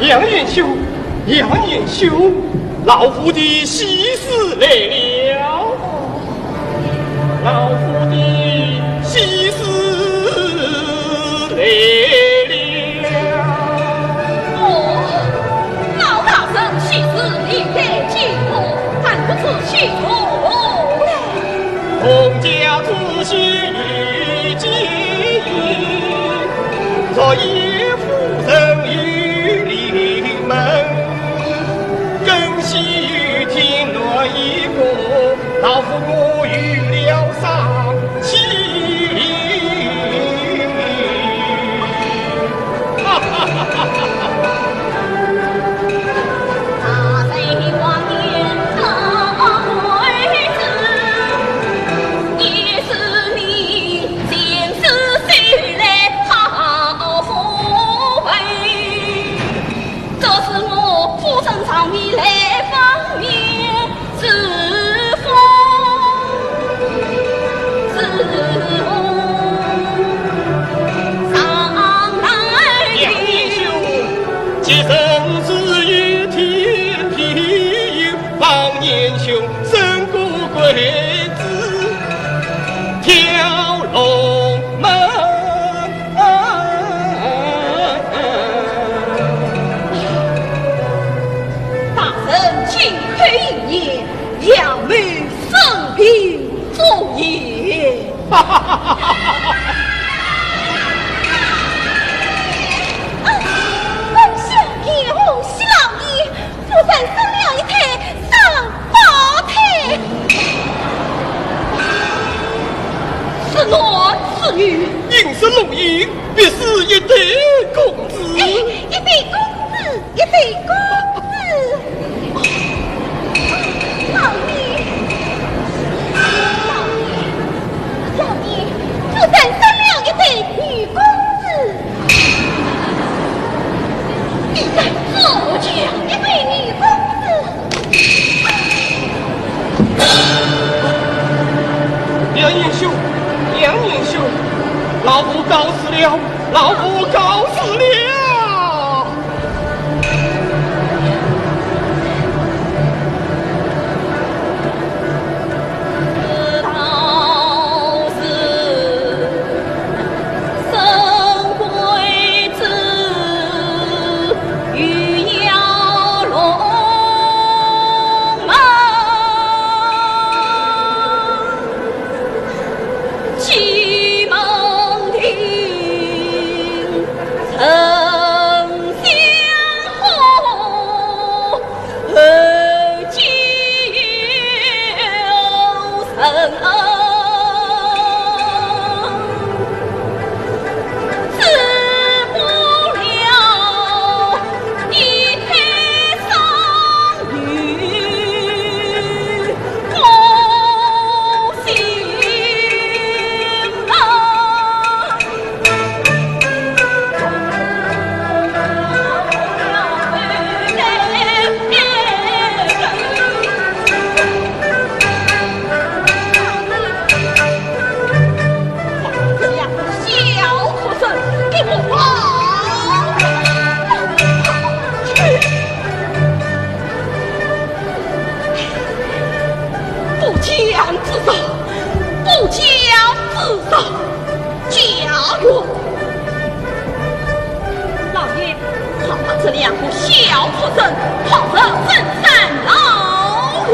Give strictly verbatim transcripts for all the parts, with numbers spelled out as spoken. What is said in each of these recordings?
杨元兄，杨元兄，老夫的喜事来了。老夫的喜事来了。哦，老大人喜事理该惊喜，还不知喜从何来？ 洪家祖先有金印，若有夫人有临门，更喜有天鸾一个，老夫我有了丧心。哈哈哈哈哈！ 杨元兄，既然是有天地有，望元兄升个贵子，跳龙门。大人金口玉言，杨某 生平作业。啊，本相爷贺喜老爷，夫人生了一胎双胞胎。是男是女？应是龙印，必是一对公子。哎，一对公子。 一对公子。老爷，老爷，老爷，夫人生了一对女公子。你敢作假？一对女公子。杨元兄，杨元兄，老夫告辞了，老夫告辞了。 不讲自招，不讲自招。 家园。老爷，快把这两个小畜生铐到深山牢里。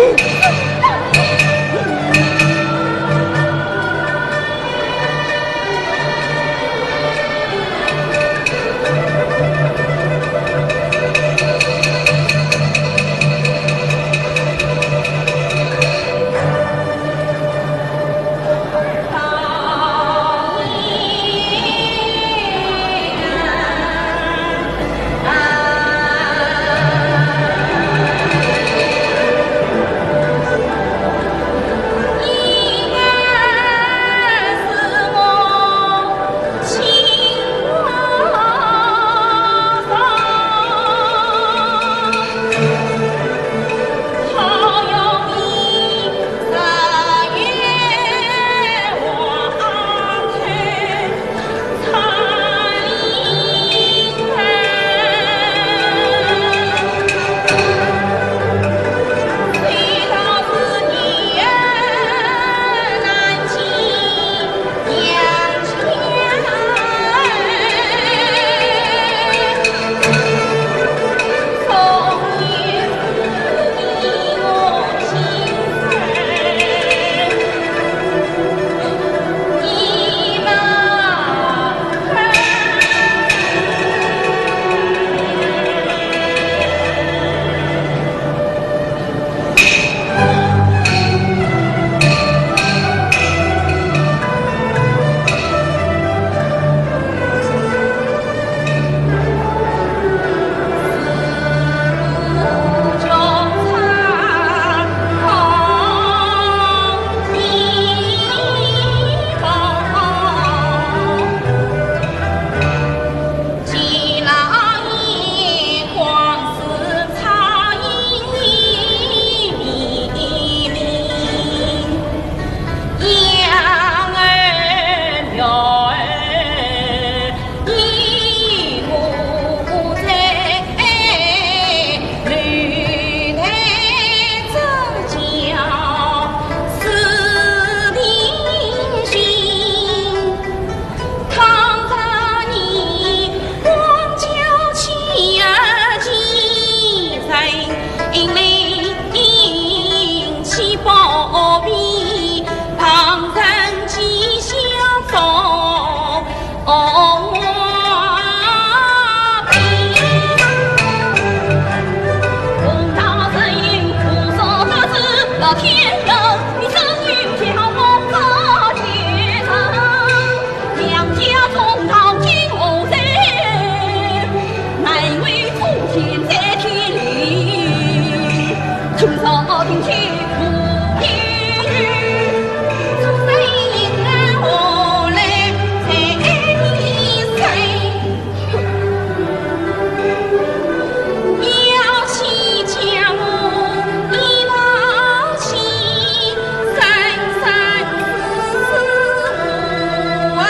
家中淘金无人，难为祖先在天里，祖上定去不平，祖先应该何来在天上？要起家母，你莫起，生生死死无安。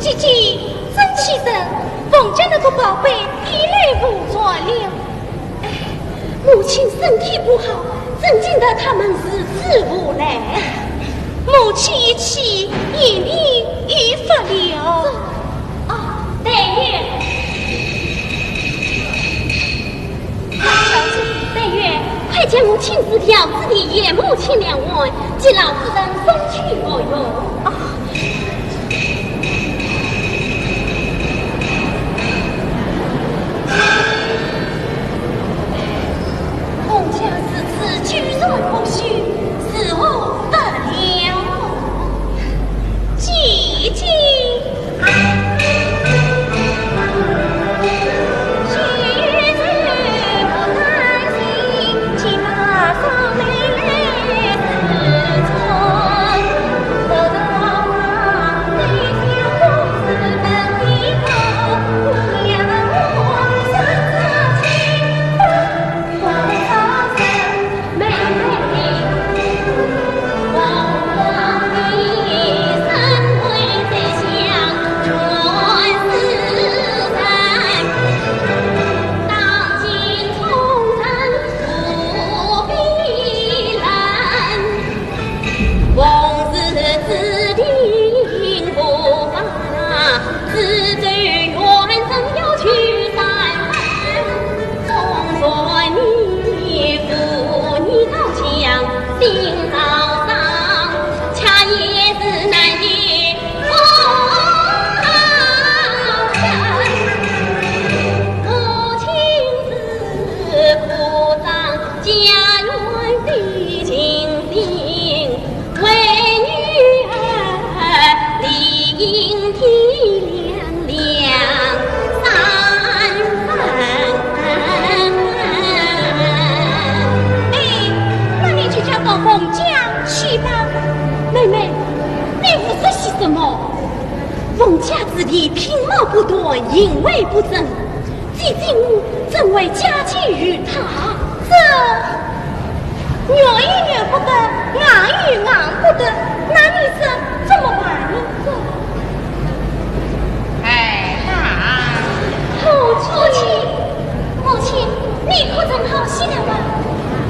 姐姐，真气人，凤姐那个宝贝，一来无转了。哎，母亲身体不好，怎见得他们如此无奈？母亲一气，眼泪也发了。啊，黛玉。 小姐，黛玉，快将我亲自调制的盐母清凉丸，给老夫人送去服用。啊。凤姐如此纠缠不休，如何得了？姐姐。哎，那你就叫到凤姐去吧。妹妹，你胡说些什么？凤姐之前品貌不端，行为不正， 如今怎会嫁给于他？这，软也软不得，硬也硬不得，那你说怎么办呢？这，哎呀！母亲，母亲，你可曾好些了啊？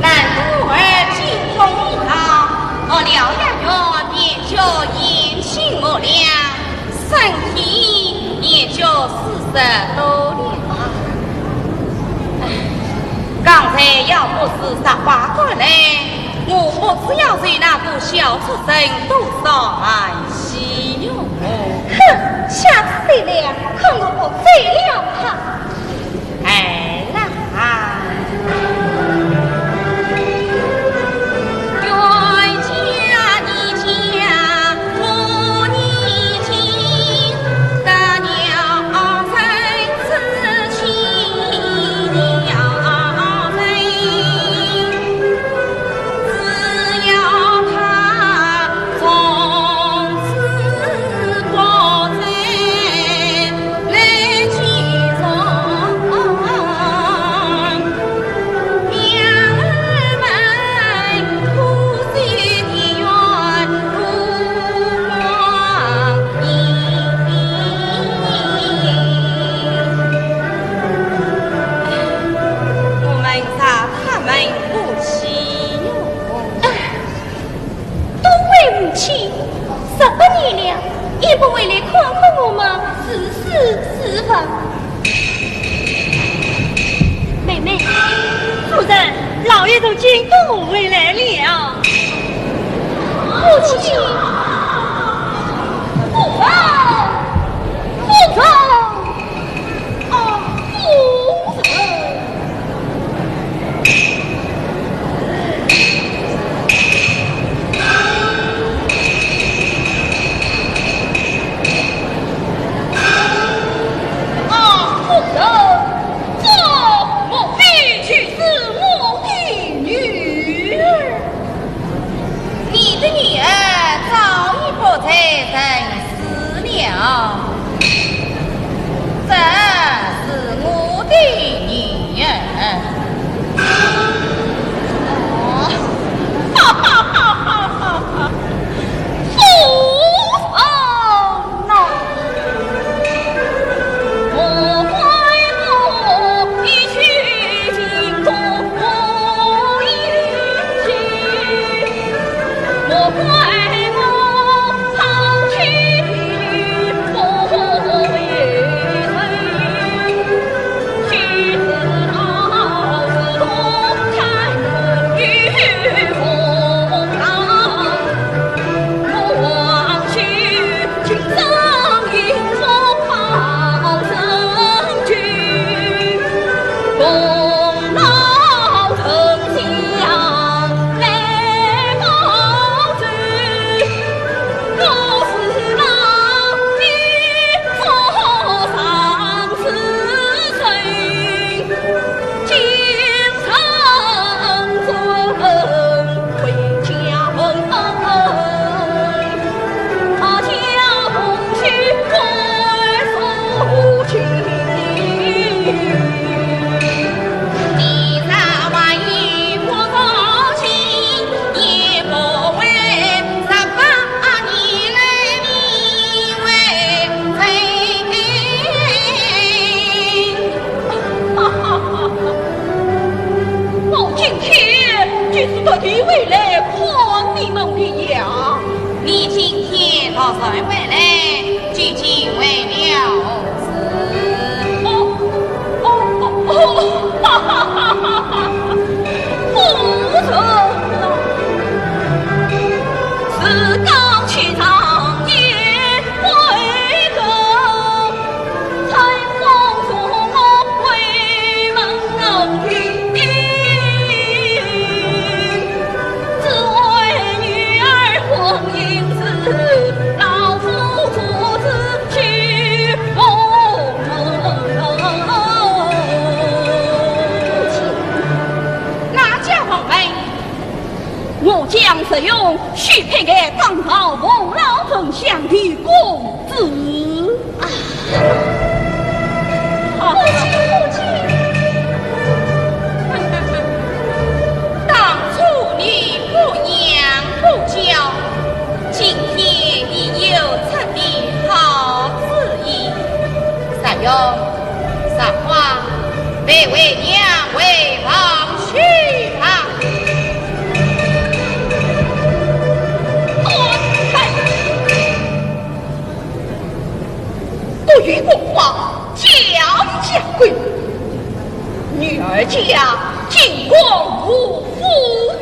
难得儿今中一场，我廖雅约便就言情没了。 身体也就四十多了。唉，刚才要不是十八过来，我不知要受那个小畜生多少含戏哟。哼，下次再来，看我不宰了他。 哎啦！如今都回来了。父亲，夫人，夫人，啊，夫人。啊，夫人。 这莫非就是我的女儿？你的女儿早已不在人世了，这是我的女儿。哦，哈哈哈哈哈哈！ 我今天就是特地回来看你们的呀。你今天若曾回来，就忌讳了事。哦，哦，哦，哦，哈哈哈哈哈！夫人啊，自古去常言为公， 哪家房门？我将石勇许配给当朝父老丞相的公子。 啊，好，母亲，母亲。当初你不娘不教，今天你有这个好主意。石勇，赏花，陪为娘回房去吧。滚开！ 不许讲话，叫你下跪。女儿家金光无父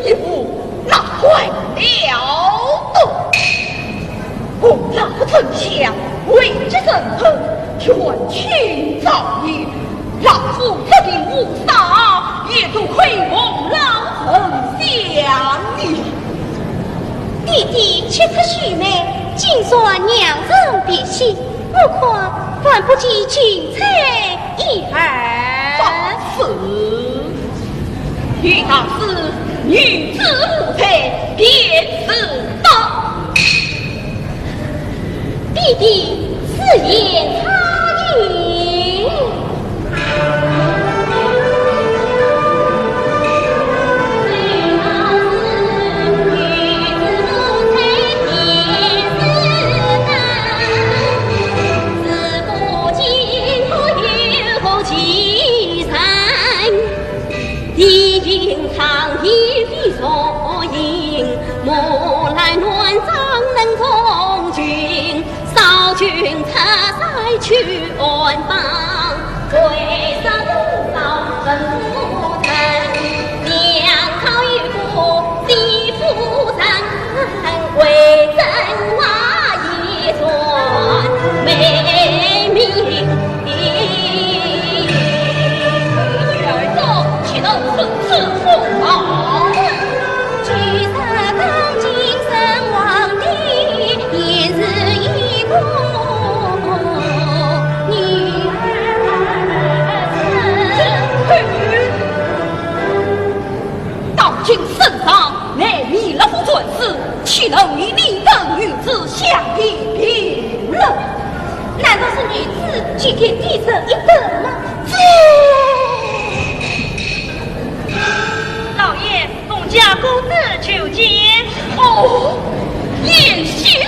一母，哪还了得？我老丞相位极人臣，权倾朝野， 老夫这个无杀，也都亏蒙老丞相你。爹爹切出须眉，竟算娘人别心，我看还不及金钗一二。放肆！有道是女子无才便是德。 爹爹，此言差矣。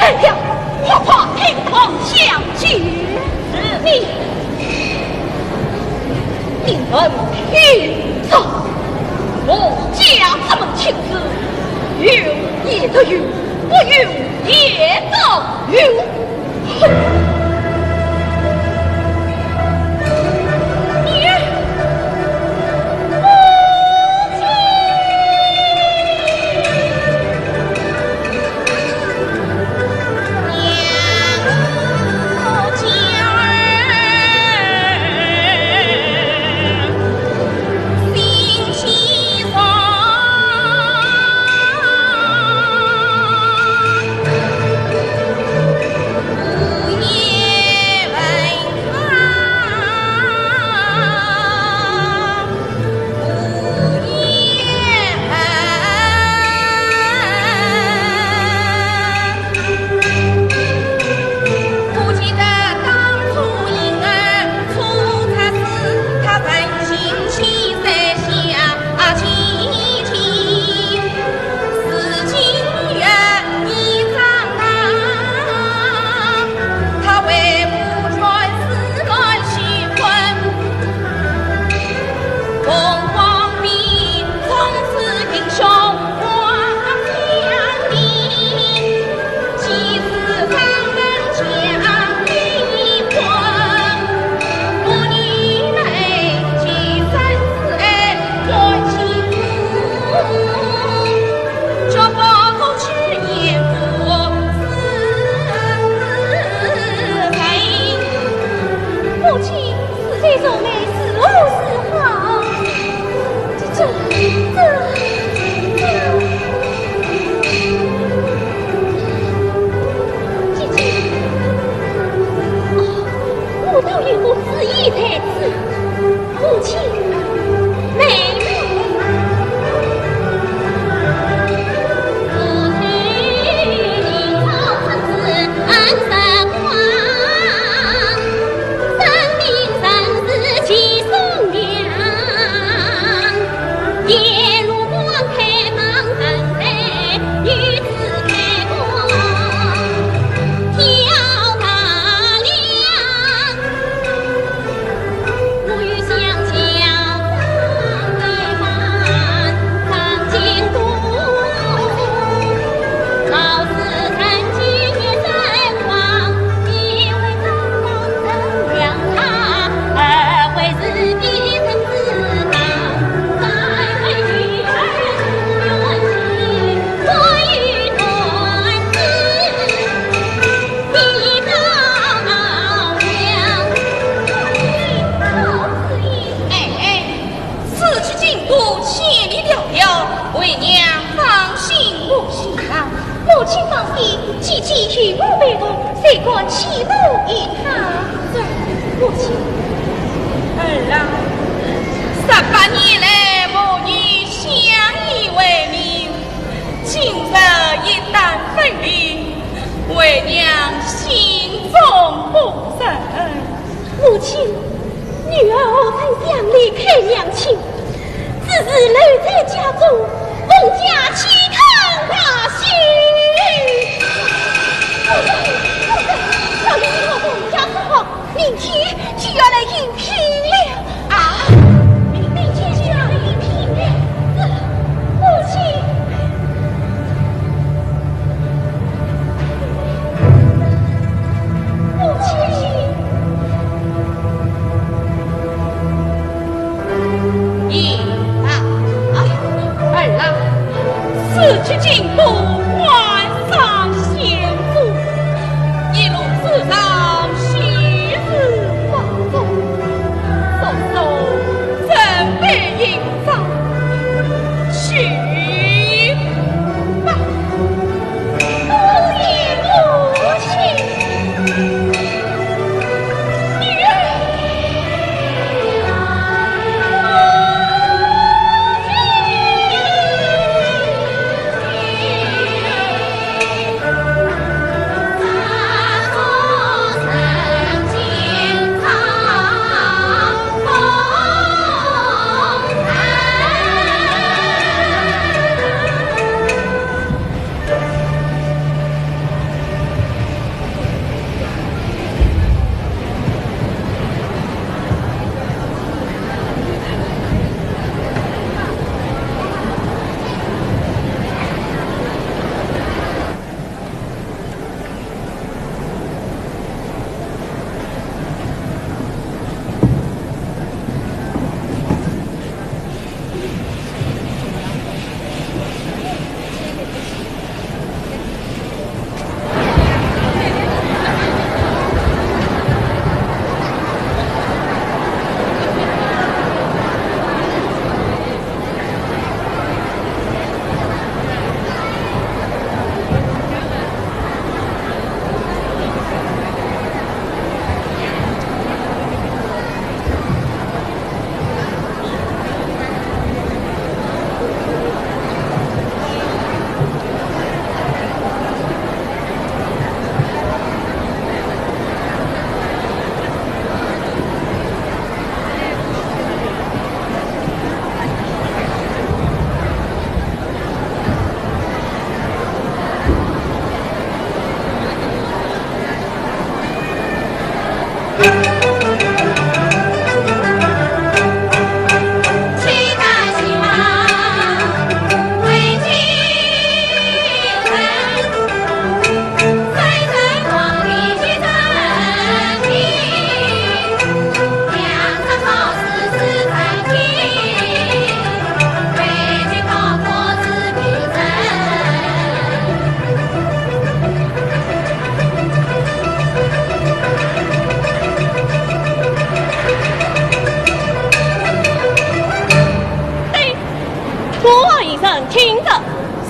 来了，快快听候相救。是。你，你们听着，我家这门亲事，有也则有，不有也则有。哼！你，母亲！ 母亲，这种人如何是好？这，这，这，这……姐姐，哦，我倒有个主意在此。 母亲，妹妹。哎，此去经过千里迢迢，为娘放心不下。母亲放心，姐姐有我陪同，谁敢欺负于她？是，母亲。儿啊，十八年来，母女相依为命， 今日一旦分离，为娘心中不忍。母亲，女儿何曾想离开娘亲，只是留在家中，更加心疼她心。夫人，夫人，小林和我们家说好， 明天就要来迎亲了。啊，明天就要来迎亲了。母亲，母亲。 也罢，儿啊，此去经过万山险阻，一路之上，须臾繁重，送送准备行装，去吧。多谢母亲。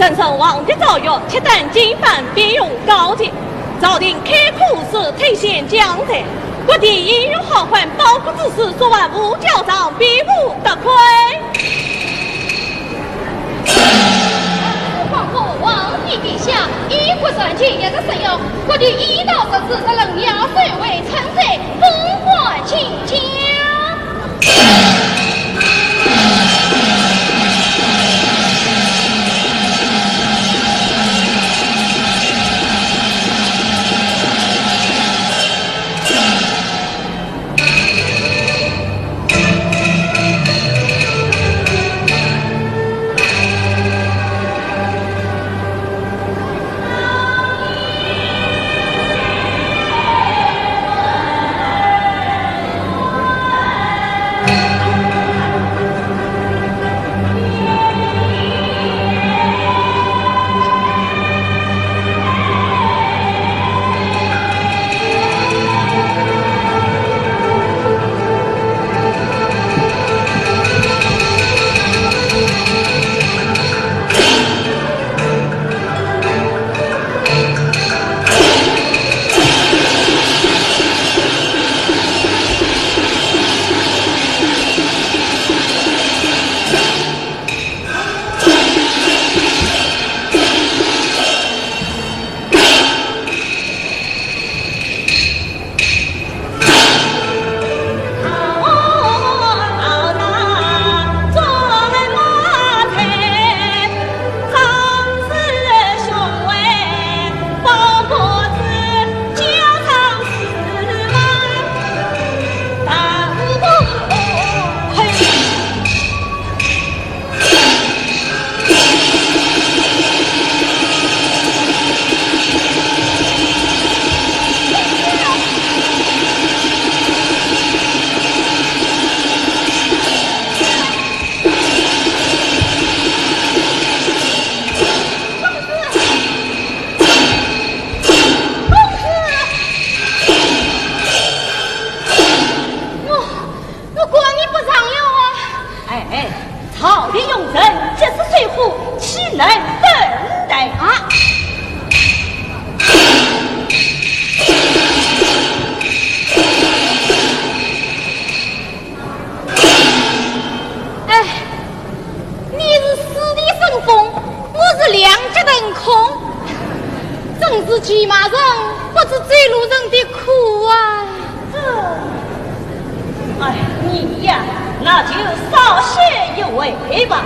人称皇帝诏曰，契丹经版，并用高级。朝廷开科书，推选将才，各地英雄好汉，包括志士，昨晚五角场，并无得亏。皇后、皇帝殿下，一国三军，一日生效，各地一道设置，十人要守卫，称罪，封官进京。 我，我管你不上了啊！哎，朝廷用人，这是谁护，岂能等待？啊！哎，你是四地顺风，我是两脚腾空，真是骑马人，不知追路人的苦啊！ 哎，你呀，那就稍息一会吧。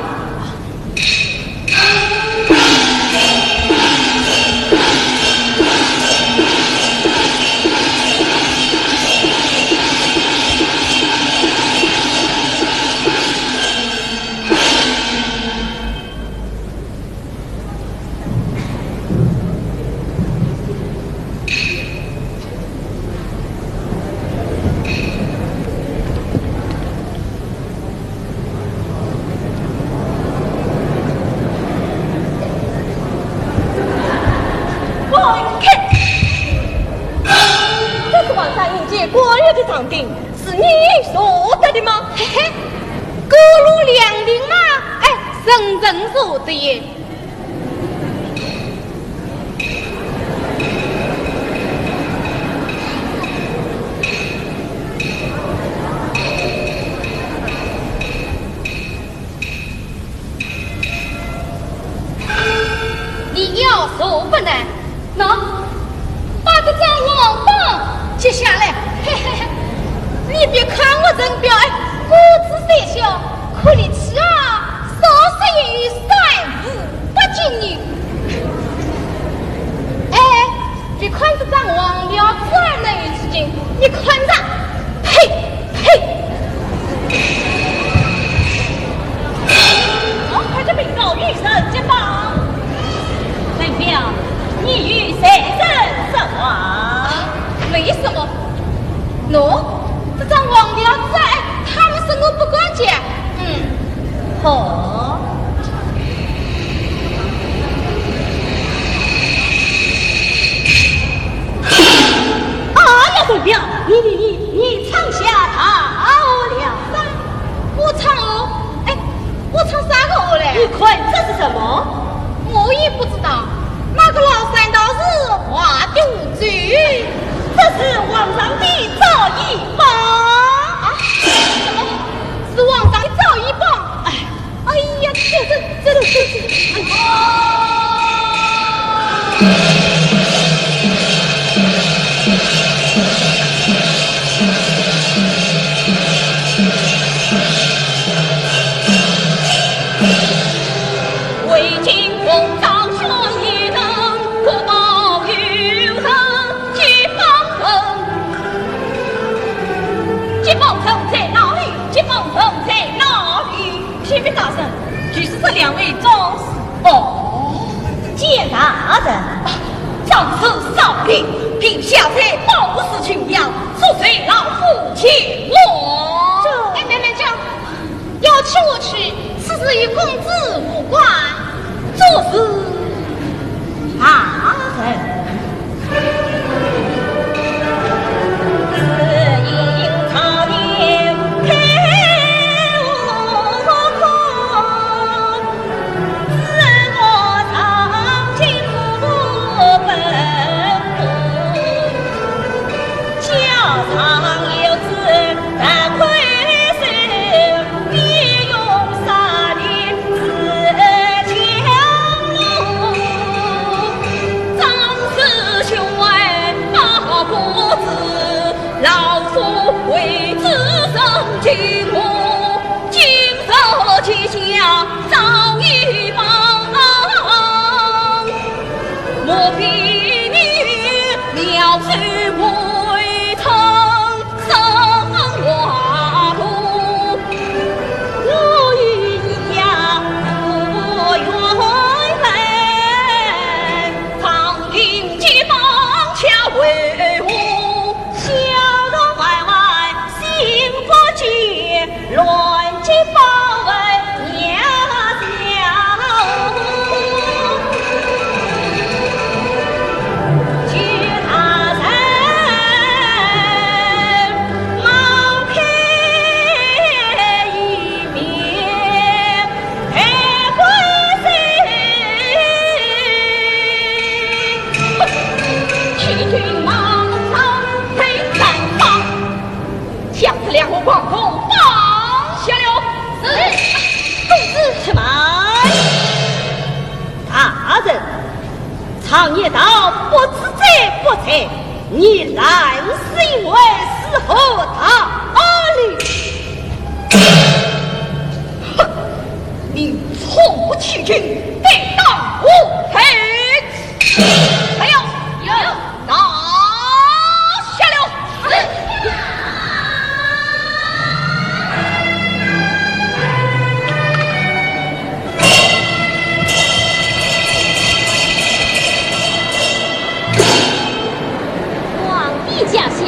滚开！这是皇上印记官员的赏金，是你应得的吗？嘿嘿，各路良民嘛，哎，人人受得耶。 你要受不难，喏，把这张王榜接下来。嘿嘿嘿，你别看我人标，哎，骨子虽小，可力气啊，少说也有三十八斤呢。哎，别看这张王标，这儿能有几斤？你看着，呸！ 呸！快去禀告御史接榜。文彪，你与谁人说话？没什么。喏，这张王标在，他们说我不管家。嗯。好。哎呀，文彪，你，你，你，你唱啥？ 啊，哦，了。我唱哦，哎，我唱啥个哦嘞？你看这是什么？我老三道是华佗走，这是皇上的诏一榜。啊？什么？是皇上的诏一榜？哎，哎呀，这这这这这，哎。启禀大人，就是这两位壮士。哦，见大人。壮士少禀，平下在保护司群僚，速随老夫前往。这……哎，慢慢叫，要去我去，此事与公子无关。这是大人。将这两个狂童绑下了。是。公子且慢。大人，常言道，不知者不才，你烂死一回，是何道理？哼，你从不欺君，得当何罪？来呀！有。 拿下了。皇帝驾下，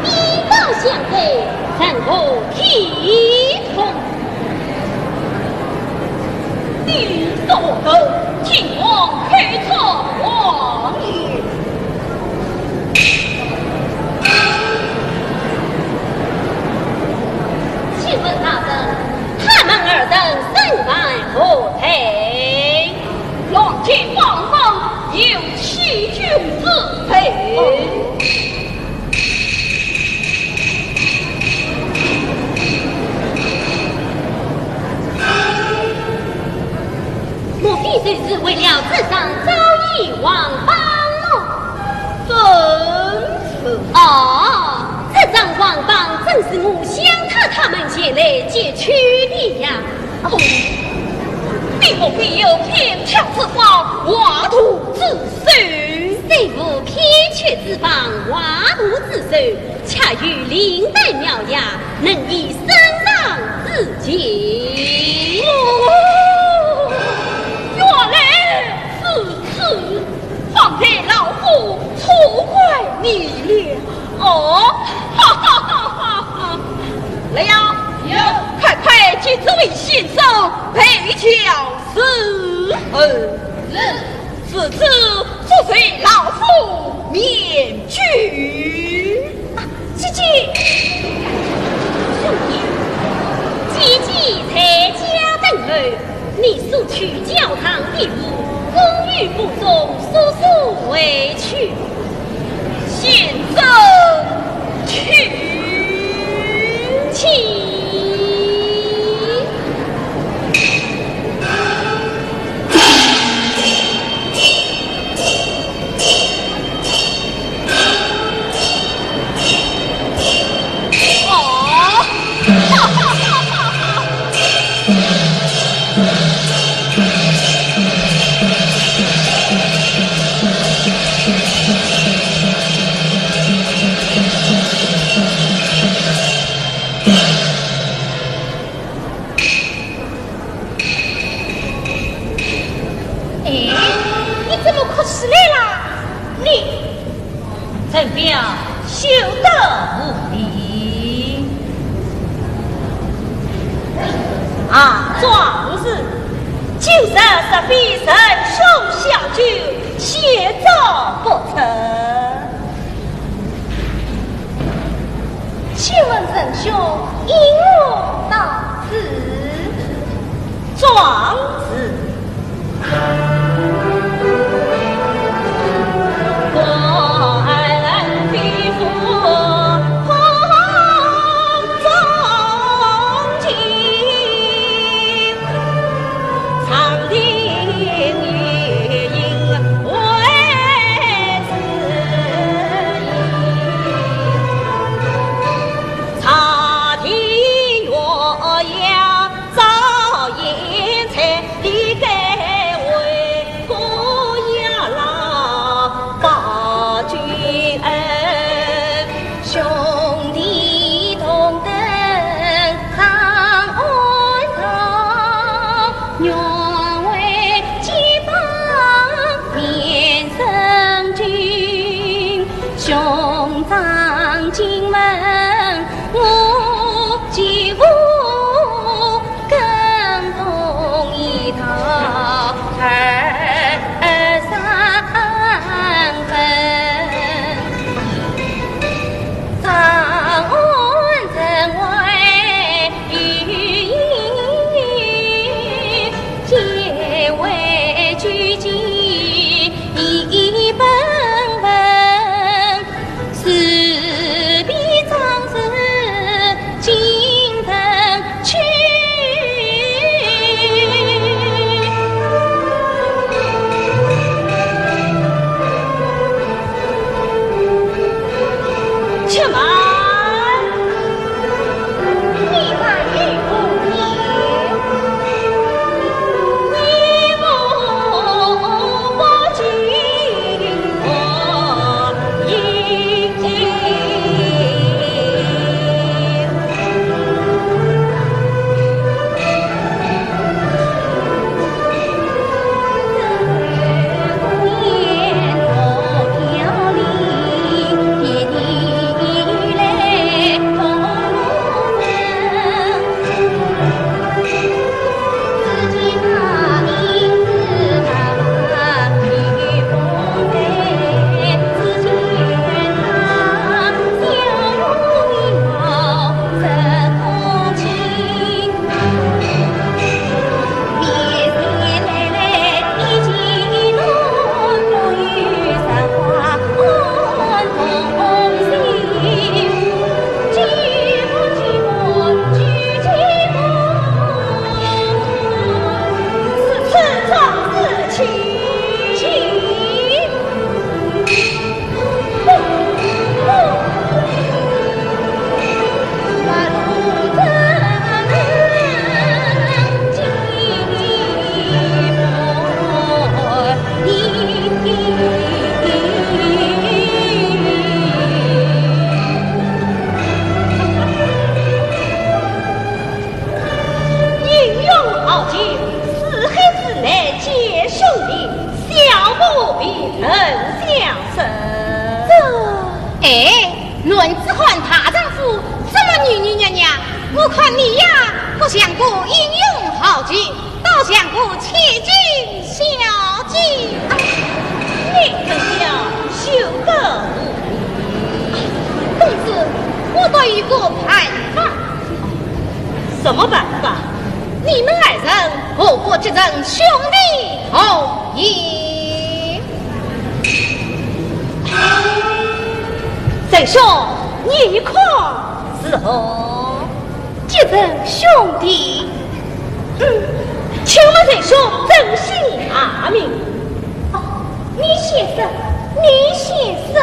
以告降罪，成何体统？ 你所得，请王开出王爷。请问大人，他们二人身犯何罪？乱军帮忙，有欺君之罪。 莫非就是为了这张诏以皇榜么？正是。哦，这张皇榜正是我想他他们前来劫去的呀。哦，你莫非有偏巧之法，画图之手？虽无偏巧之法，画图之手， 恰有灵丹妙药，能医圣上之急。哦，原来如此，方才老夫错怪你了。哦，哈哈哈哈哈！来呀，有，快快给这位先生备轿伺候。是。 如此，速随老夫面去。啊，姐姐，兄弟，姐姐在家等候，你速去校场礼物，终于不从叔叔回去，先走去。请。哦。哎，你怎么哭起来啦？你，陈彪，休得无礼。啊，壮士，今日若非仁兄相救，险遭不测。 请问仁兄因何到此？壮士。且慢，你慢语不言，你不不听我言。英勇豪杰，四海之内皆兄弟，小不必人相争。这，哎，男子汉大丈夫，怎么扭扭捏捏？我看你呀，不像个英勇豪杰，倒像个千金小姐。你这叫休得无礼。公子，我倒有个办法。什么办法？你们二人和我结成兄弟好也。陈兄，你看如何？继承兄弟，嗯，请问陈兄尊姓大名？哦，你先说，你先说。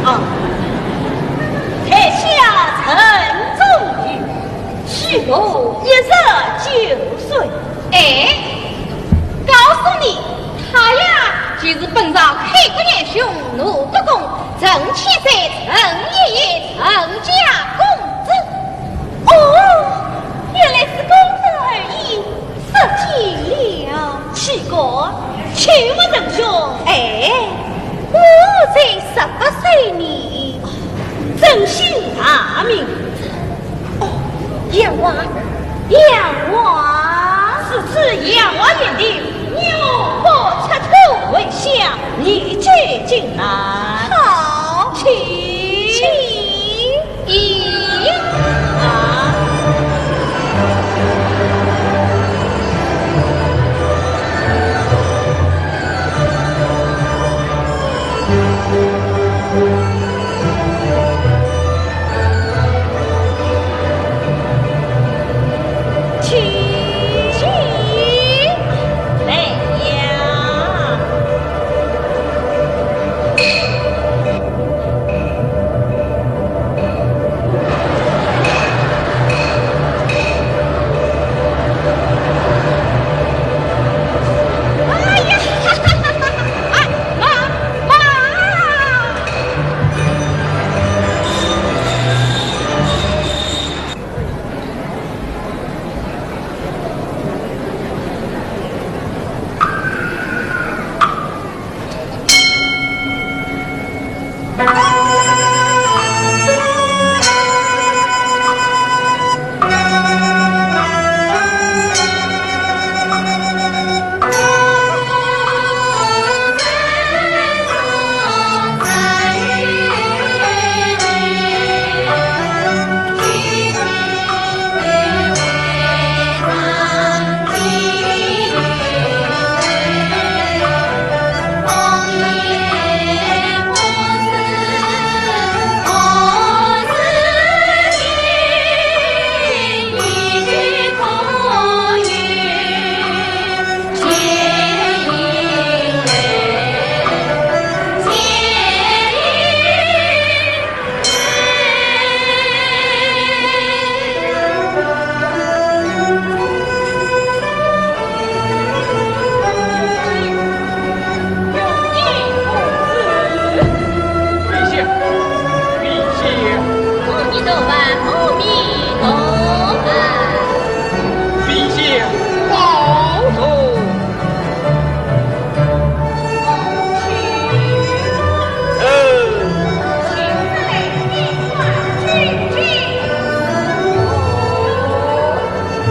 啊，在下陈仲宇，许我一十九岁。 哎，告诉你，他呀，就是本朝开国元凶吴国公陈千岁陈爷爷陈家公子。哦，原来是公子而已，失敬了。岂敢，请问陈兄。哎，我才十八岁呢，尊姓大名？ 哦，杨华，杨华。如此杨华言定，你我不出头为下，你就进来。好，请。请。咦，啊。 请，请来呀！哎呀，哎，妈，妈！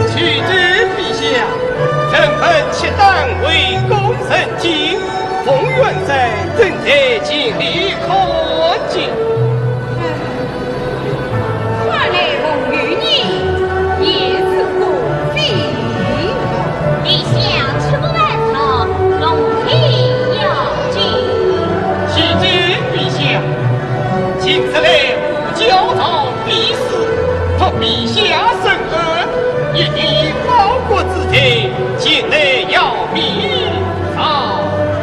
启奏陛下，臣本契丹为公成亲，凤元山正在尽力看景。 看来凤元山也是个废物。陛下切莫烦躁，龙体要紧。启奏陛下，近日来无教朝避暑，托陛下圣恩，一提报国之罪，前来要命朝廷。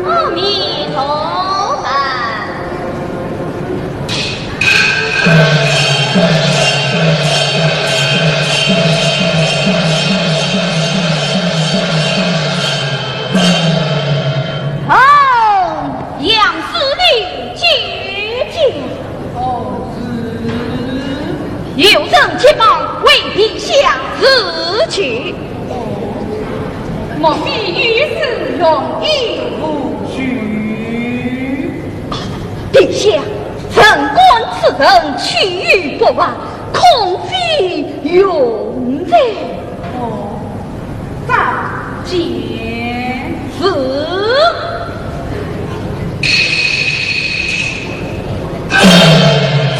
阿弥陀佛。哦，杨师弟，请进。哦，是。有人结拜为殿下侍酒。哦，莫非有事容颜无趣？殿下，臣观此人去意不凡，恐非云在。哦， 再见。是。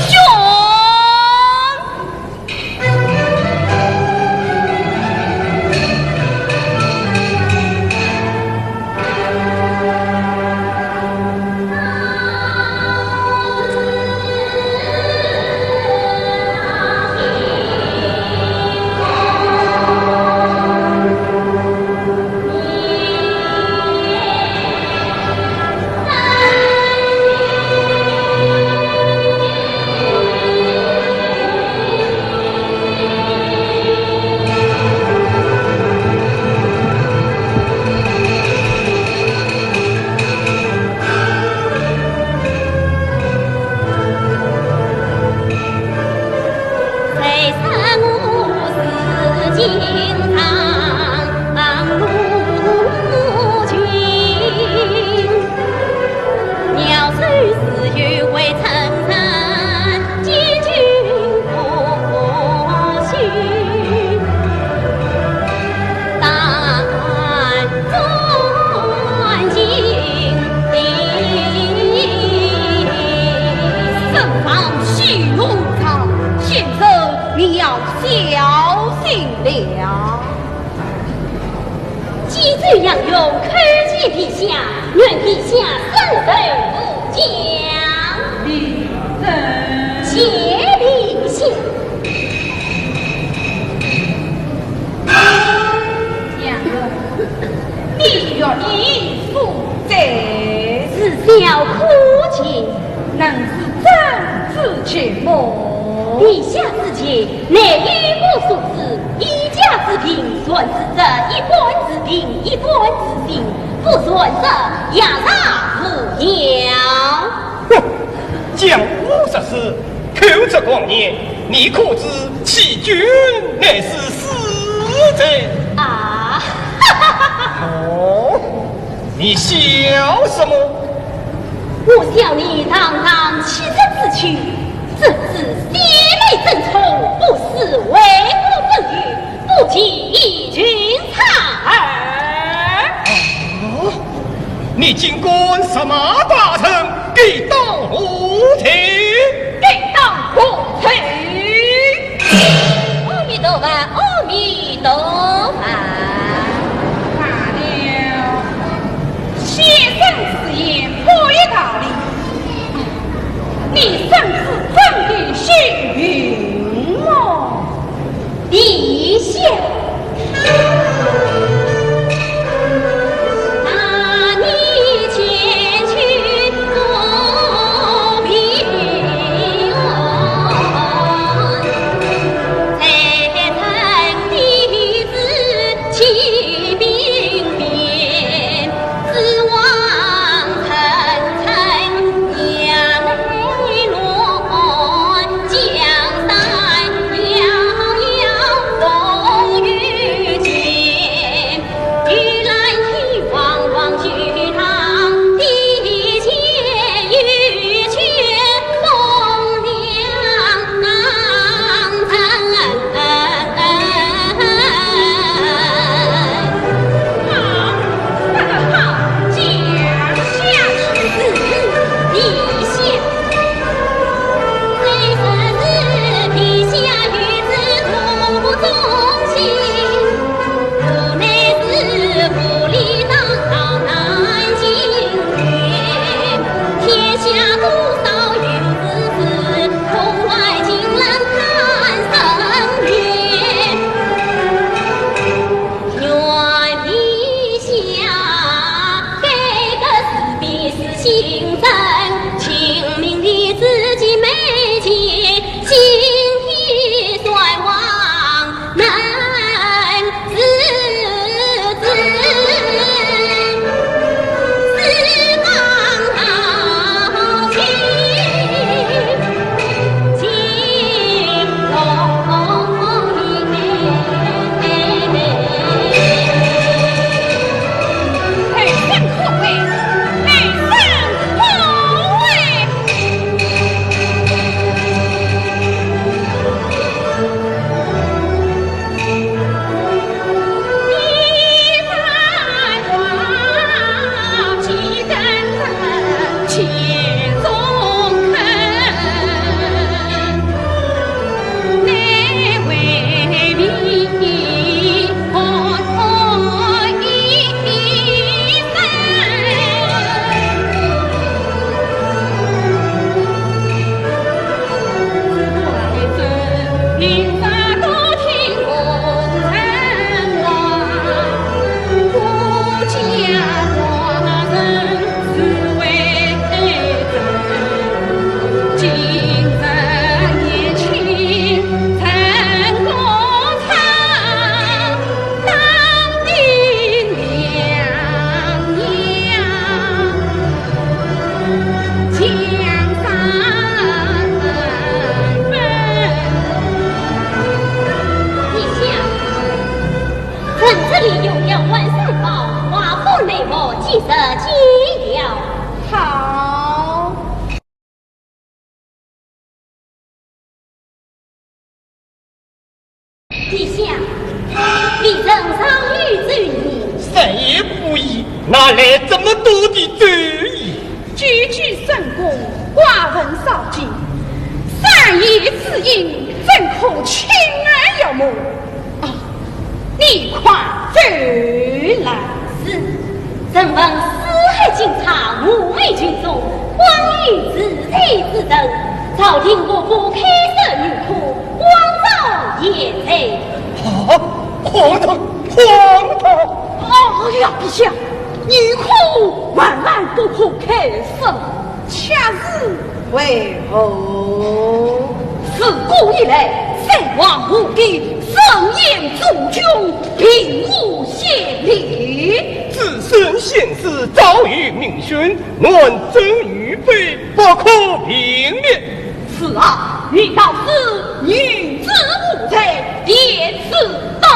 兄。沈王喜怒张，先生你要小心了。 冀州杨勇叩见陛下，愿陛下圣寿无疆。李正。谢陛下。杨勇，你欲以死罪？事小可见。能是朕之见么？陛下之见， 乃一个数字，一家之平，全是这一官之平，一官之平，不全这，也是无效。哼，江湖术士，口出狂言，你可知欺君乃是死罪？啊，哈哈哈哈！哦，你笑什么？ 我笑你堂堂七尺之躯，怎知邪魅正冲，不识为国分忧，不及一群差儿。啊，你竟敢杀马大臣，该当何罪？该当何罪？阿弥陀佛，阿弥陀佛。罢了。 先生此言颇有道理，你身子怎的幸运么？陛下。这解药。好。陛下，微臣尚有奏议。三言不语，哪来这么多的奏议？句句深宫，寡闻少见，三言之隐，怎可轻而易目？啊， 你快奏来。是，臣闻四海经察，五味群众，光有治罪之责，朝廷各部开设御科，光照严罪。啊，荒唐，荒唐！哎呀，陛下，御科万万不可开设。 却是为何？自古以来，三皇五帝，圣贤忠君，并无先例。子孙贤士，早有明训，乱政御废，不可幸免。是啊，你道是女子无罪，便是道。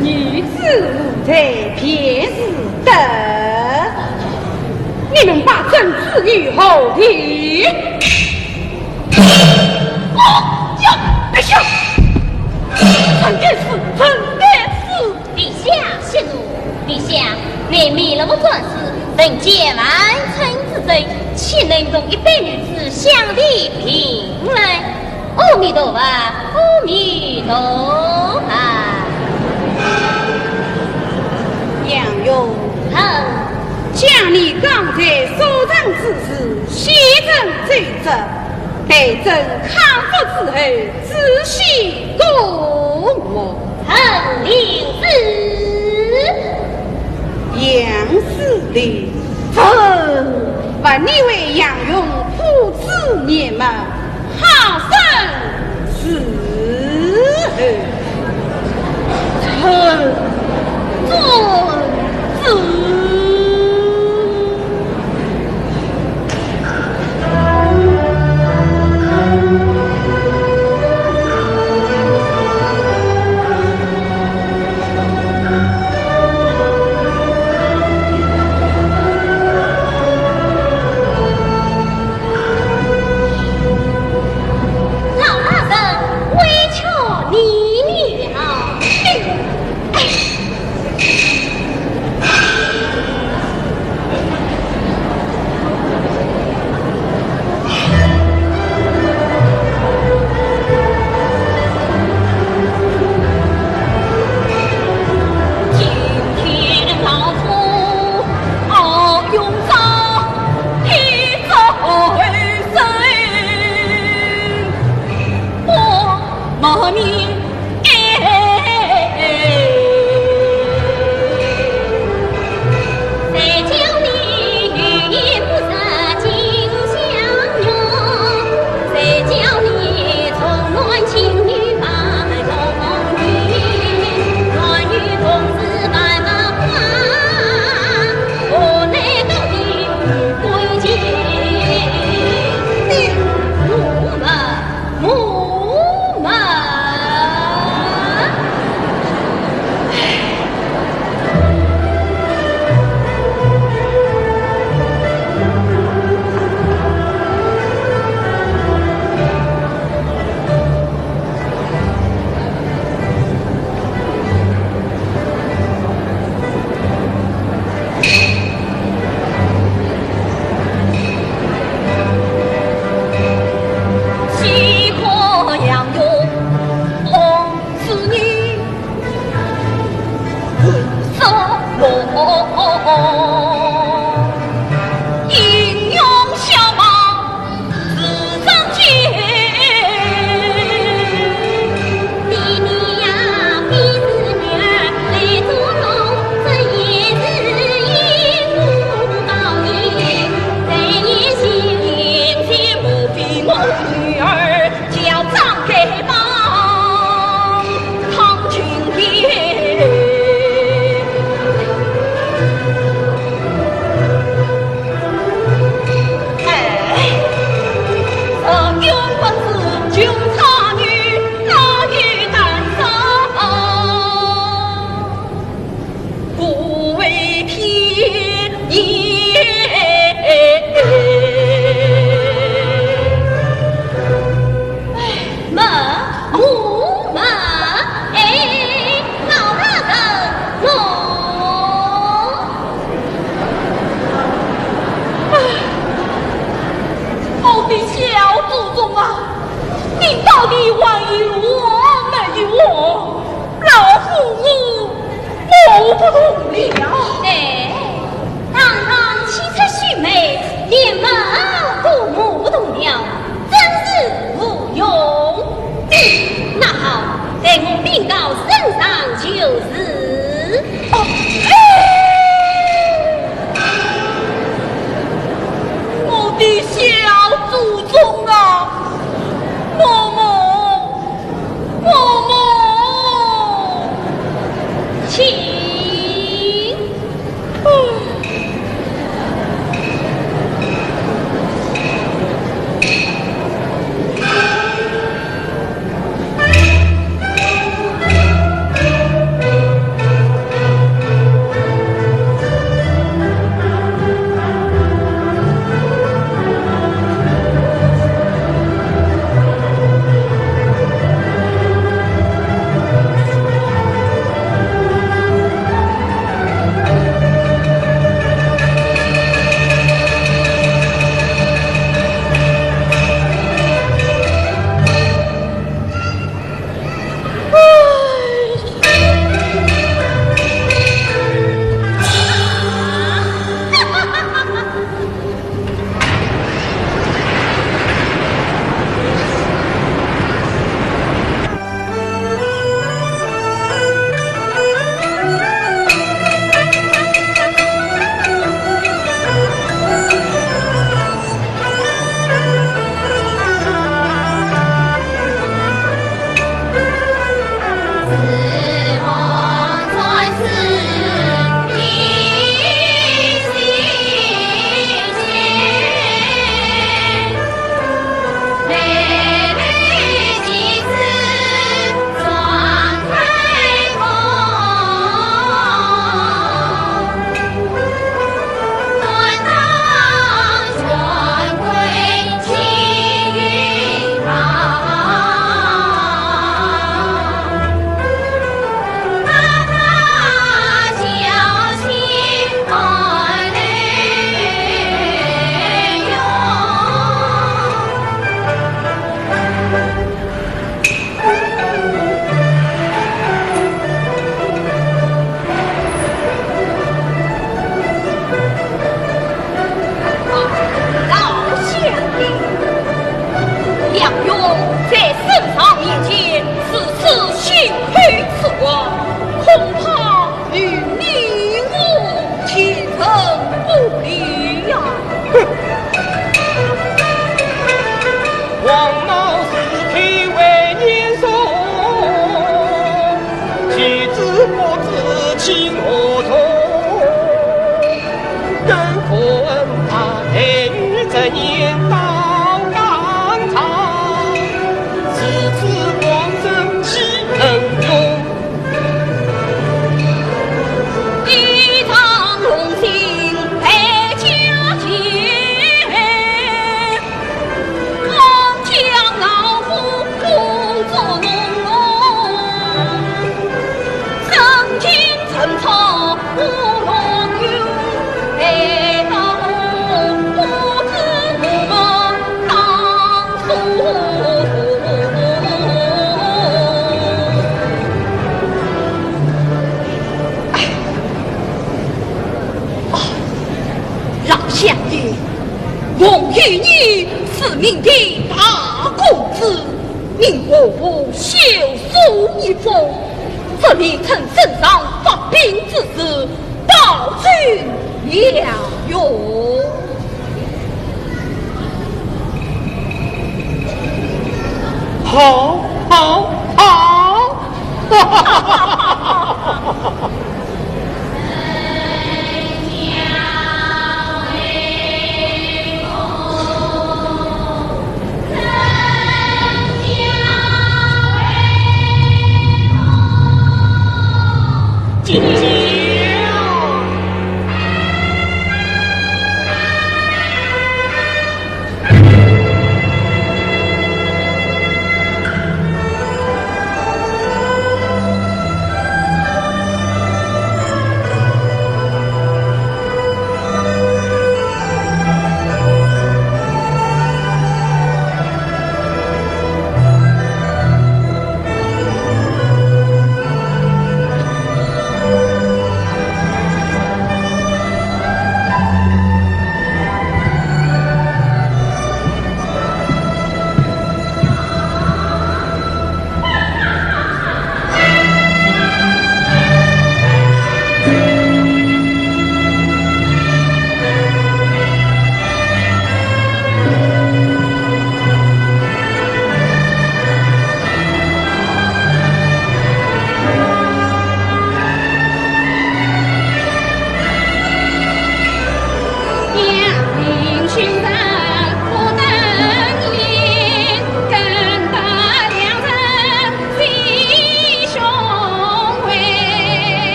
女子无罪便是德，你们把朕置于何地？哦，呀，陛下，臣该死，臣该死！ 陛下息怒，陛下，你灭了我专司，人间万春之罪，岂能同一般女子相提并论？阿弥陀佛，阿弥陀佛。杨勇。嗯。将你刚才所讲之事，写成奏折，待朕看过之后， 仔细过目。臣领旨。杨司礼，臣问你为杨勇父子灭门，好生伺候。臣遵旨。 老大人，委屈你了。哎，哎。还有我没有我，老夫我，我不动了。哎，堂堂七尺须眉，连帽都舞不动了，真是无用。那好，待我禀告圣上就是。哦，哎，我的小祖宗啊！ 嬷嬷，嬷嬷，请。老相爷，梁勇在圣上面前如此心灰意冷，恐怕与你我情深不离呀。 王老是配为年少，岂知不知情何重。更可恨他爱女之年到疆场，如此光景岂能容？ 一场龙兴败家庭，王将老虎不作弄，真情真错无龙有，待到不知我们当 老相爷，王与你是明的大公子，命我部修书一封，这里趁圣上发兵之时， 报君了哟。好，好，好！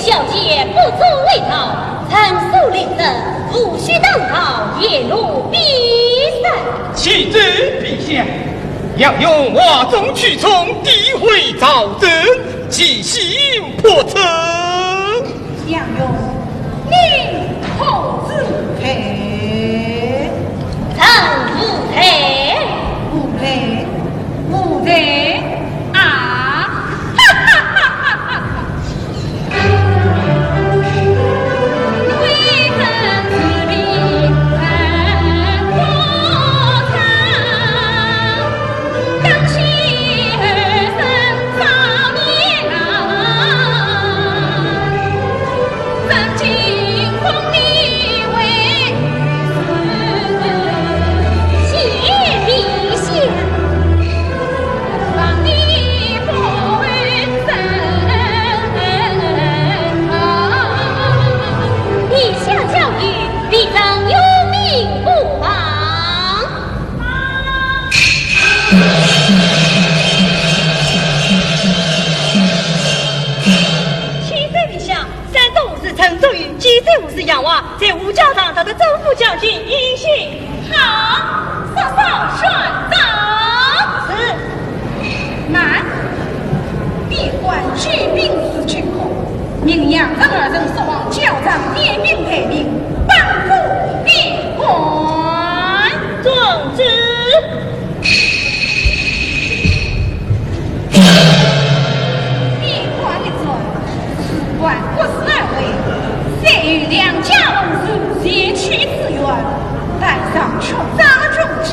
小姐不足为道，陈素令人无需当道，沿路比赛。启奏陛下，杨勇哗众取宠，诋毁朝政，其心叵测。杨勇，你可知罪？臣无罪。无罪？无罪？啊！哈哈哈哈哈！ 陛下教谕，卑臣有命不防。启奏陛下，山东武士陈祝宇，济州武士杨华，在吴教场遭到政府将军严刑。 好，速速宣召。是。慢，边关救兵如救火，命杨陈二人速往教场点兵待命，保护边关。遵旨。 边关一战，事关国事安危，虽有两家龙首前去支援，但尚缺少军机，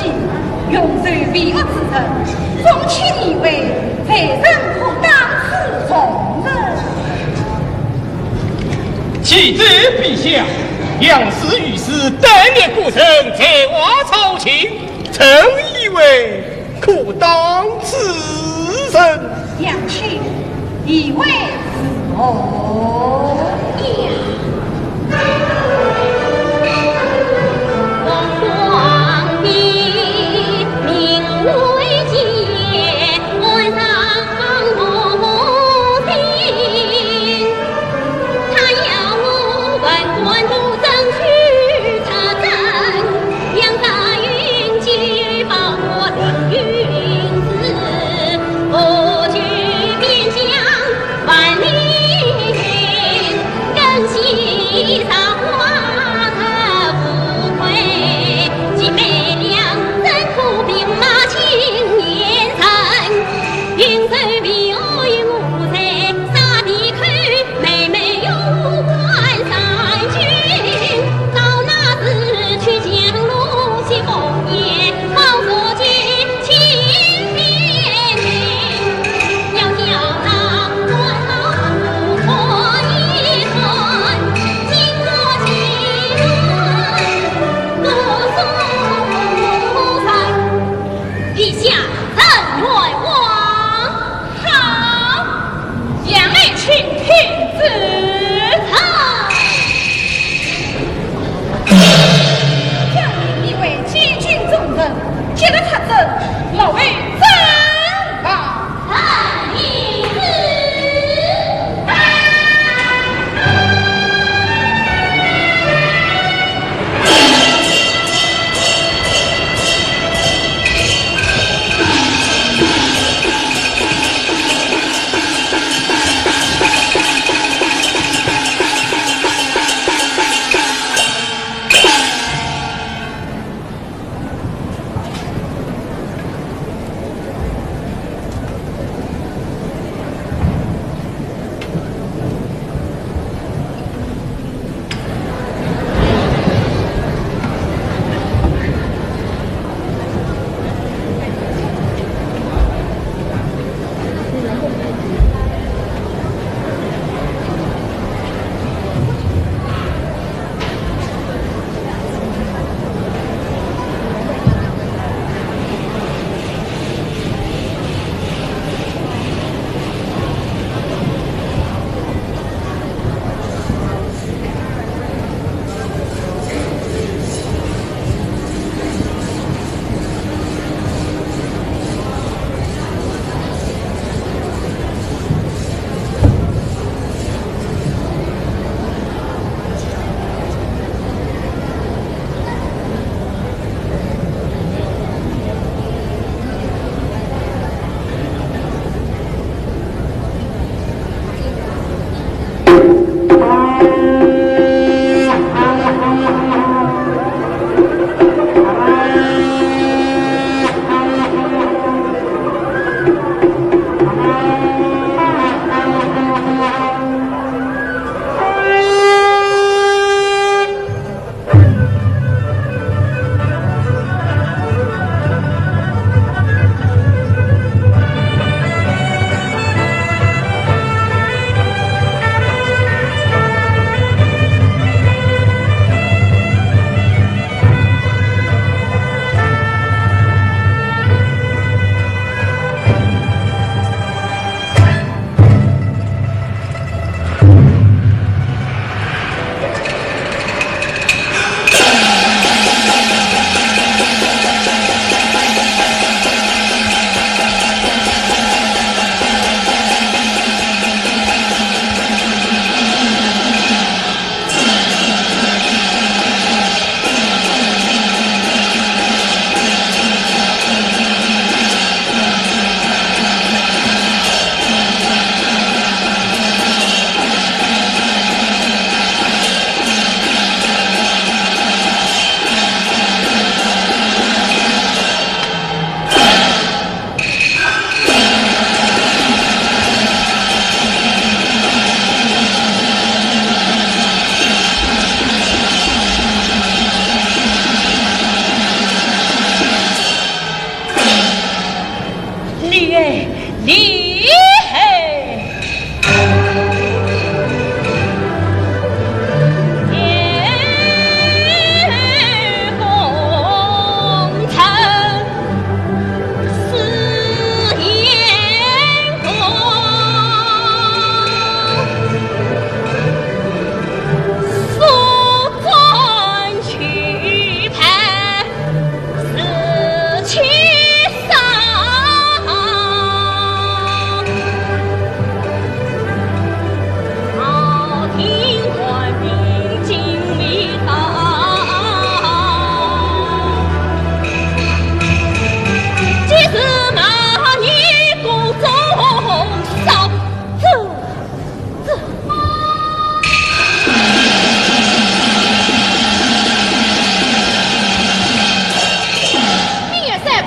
用手为恶之人，众卿疑为，未曾可当此重任。启奏陛下，杨氏御史胆略过人，才华超群，臣疑为 可当此人。杨卿，疑为如何？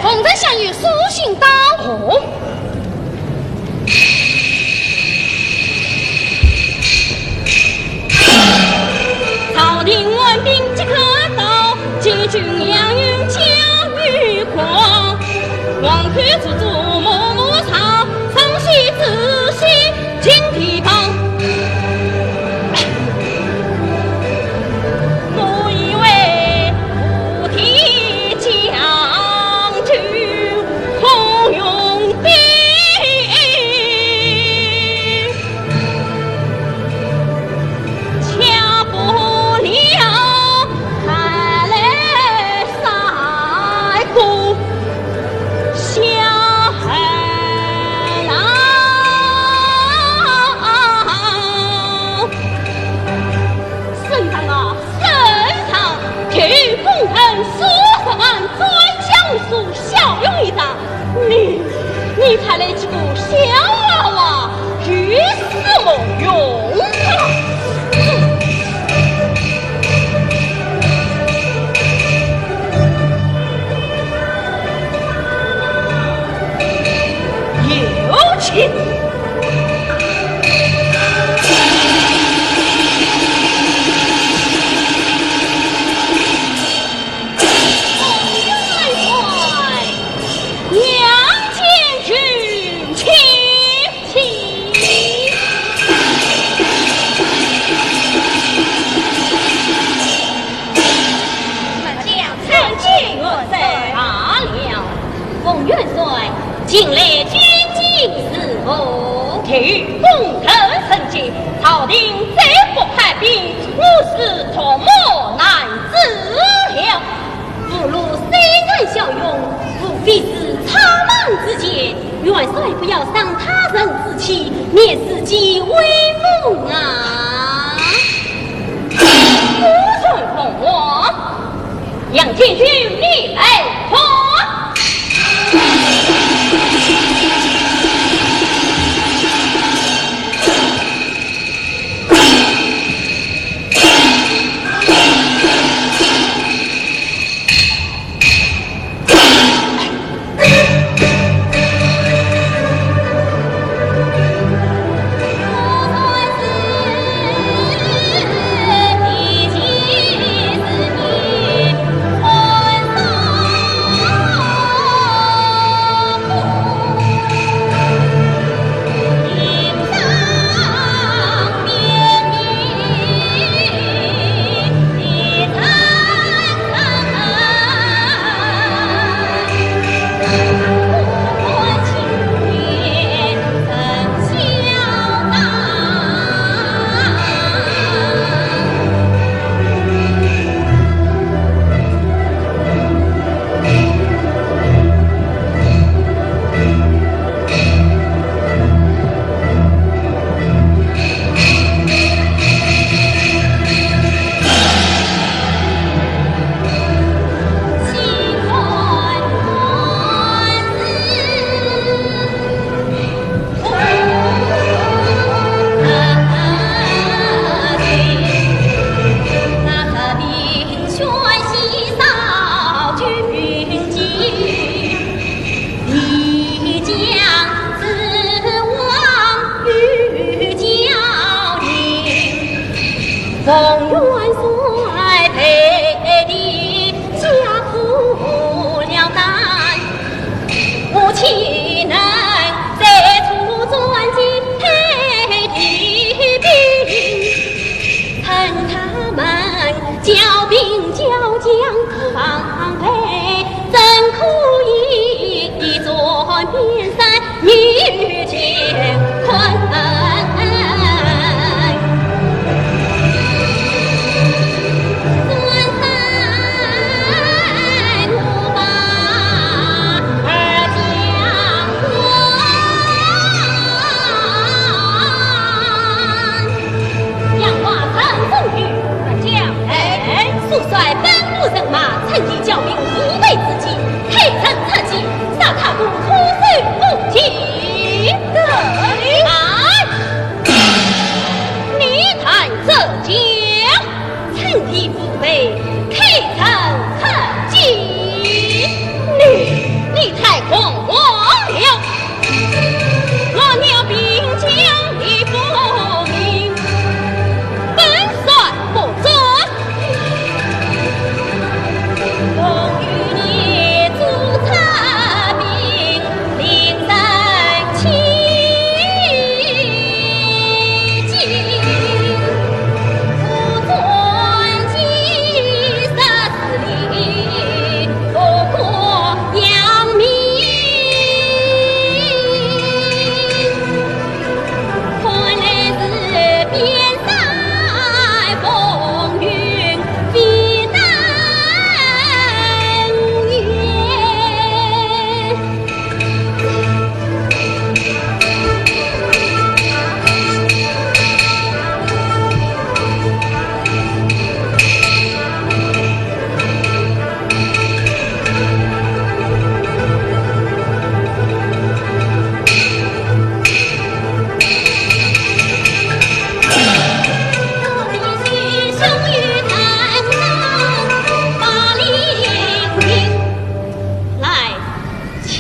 奉丞相有书信到。哦。朝廷官兵即刻到，解救杨勇将女狂。皇后祖祖母母朝，双喜之喜 金地榜。我以为无敌将军孔融兵，却不料还来三个 小孩郎。圣上啊，圣上！天公恩，数十万转江苏，骁勇一丈，你，你才来几个小娃娃，有什么用啊？ 有请。杨将军，请。 请。末将参见元帅。罢了。奉元帅，近来军情如何？待奉圣旨，朝廷再不派兵，我是thuộc魔难支了。 父老虽然骁勇，无非是草莽之见。元帅不要伤他人志气，免自己威风啊！不准奉还，杨将军，你来看。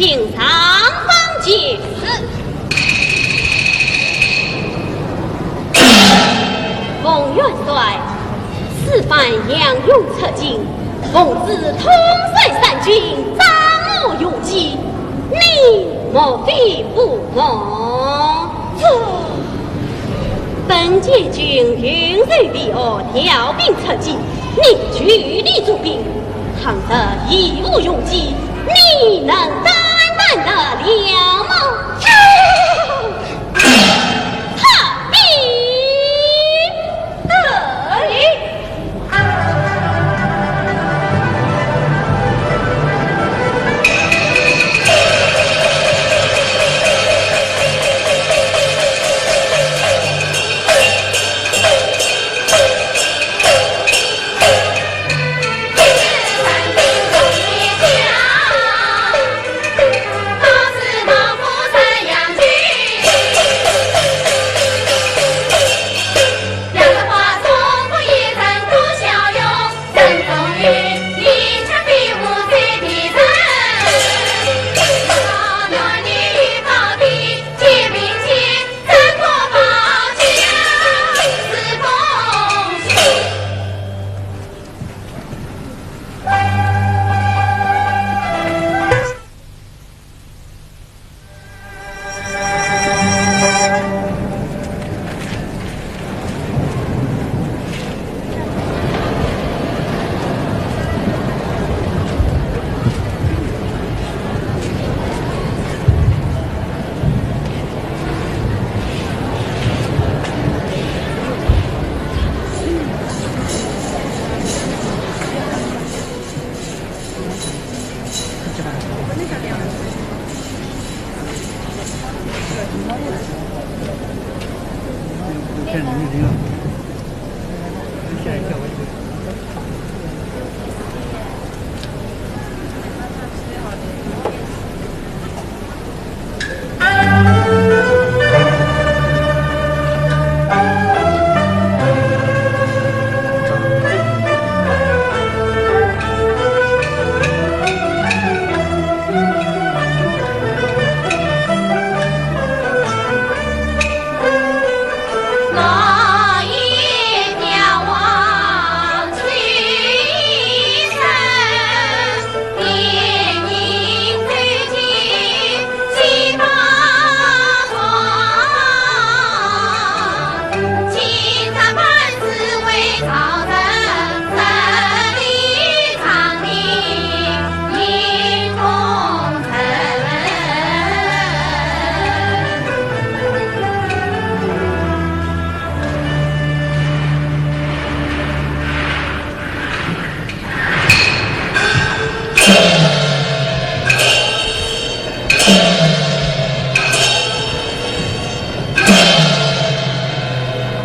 请上方见礼。奉元帅，此番杨勇出京，奉旨统帅三军，掌我用计，你莫非不服？这…… 本监军运粮备货，调兵出京，你据理做兵，倘若一无用计，你能担当得了吗？操！操！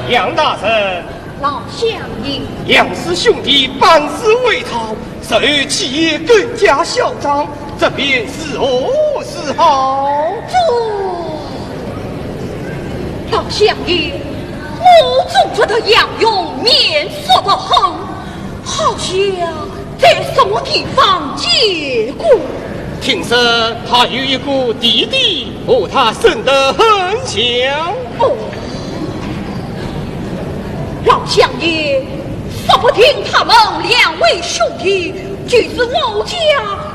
杨大人，老相爷。杨氏兄弟班师回朝，日后气焰更加嚣张，这便如何是好？这……老相爷，我总觉得杨勇面熟得很，好像在什么地方见过。听说他有一个弟弟，和他生得很像。哦，老相爷，说不定他们两位兄弟就是我家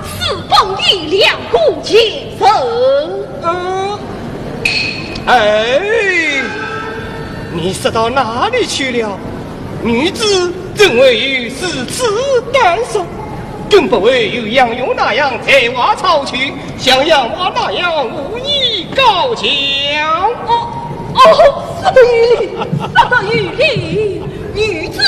私奔的两个贱人。嗯，哎，你说到哪里去了？ 女子怎会有如此胆识？更不会有杨勇那样才华超群，像杨华那样武艺高强。哦，哦，说得有理，说得有理，女子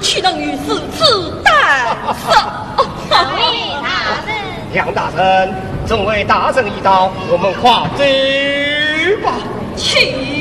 岂能有如此胆识？哦，老爷大人。杨大人，众位大人已到，我们快走吧。 请。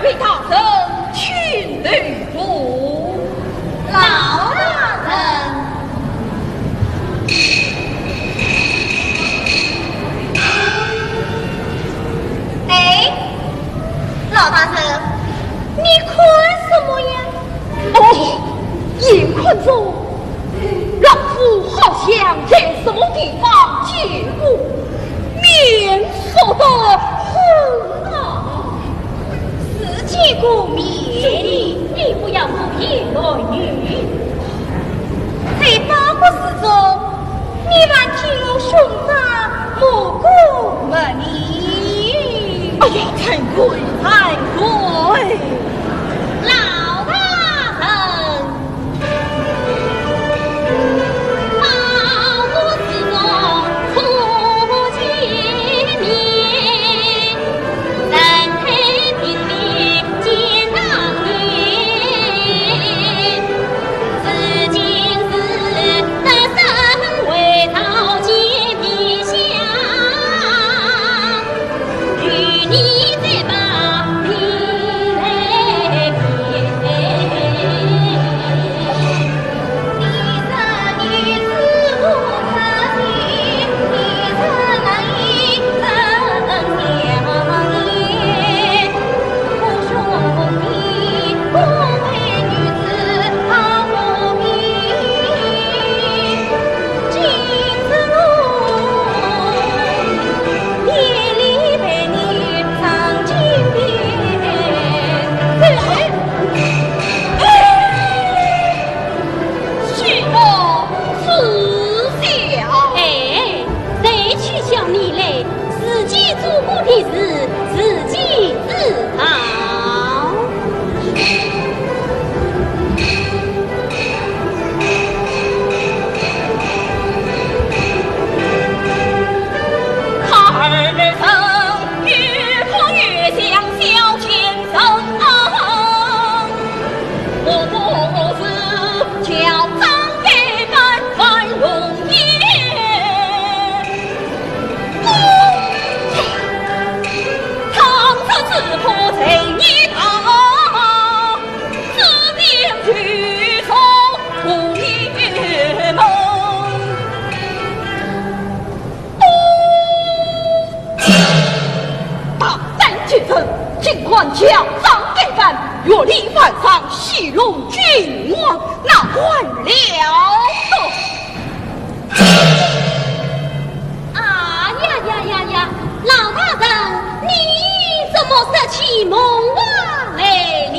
回大人请留步。老大人。哎，老大人，你看什么呀？哦，眼看着老夫好像在什么地方见过，面熟得很啊。是见过面。你不要胡言乱语。在八国之中，你还替我寻找某个美女。哎呀，惭愧，惭愧。老大人。哎，谁取笑你嘞？自己做过的事，自己知道。大胆奸臣，竟敢教张改扮，越礼犯上，戏弄君王，那还了得？啊呀呀呀呀，老大人，你怎么说起孟王来了？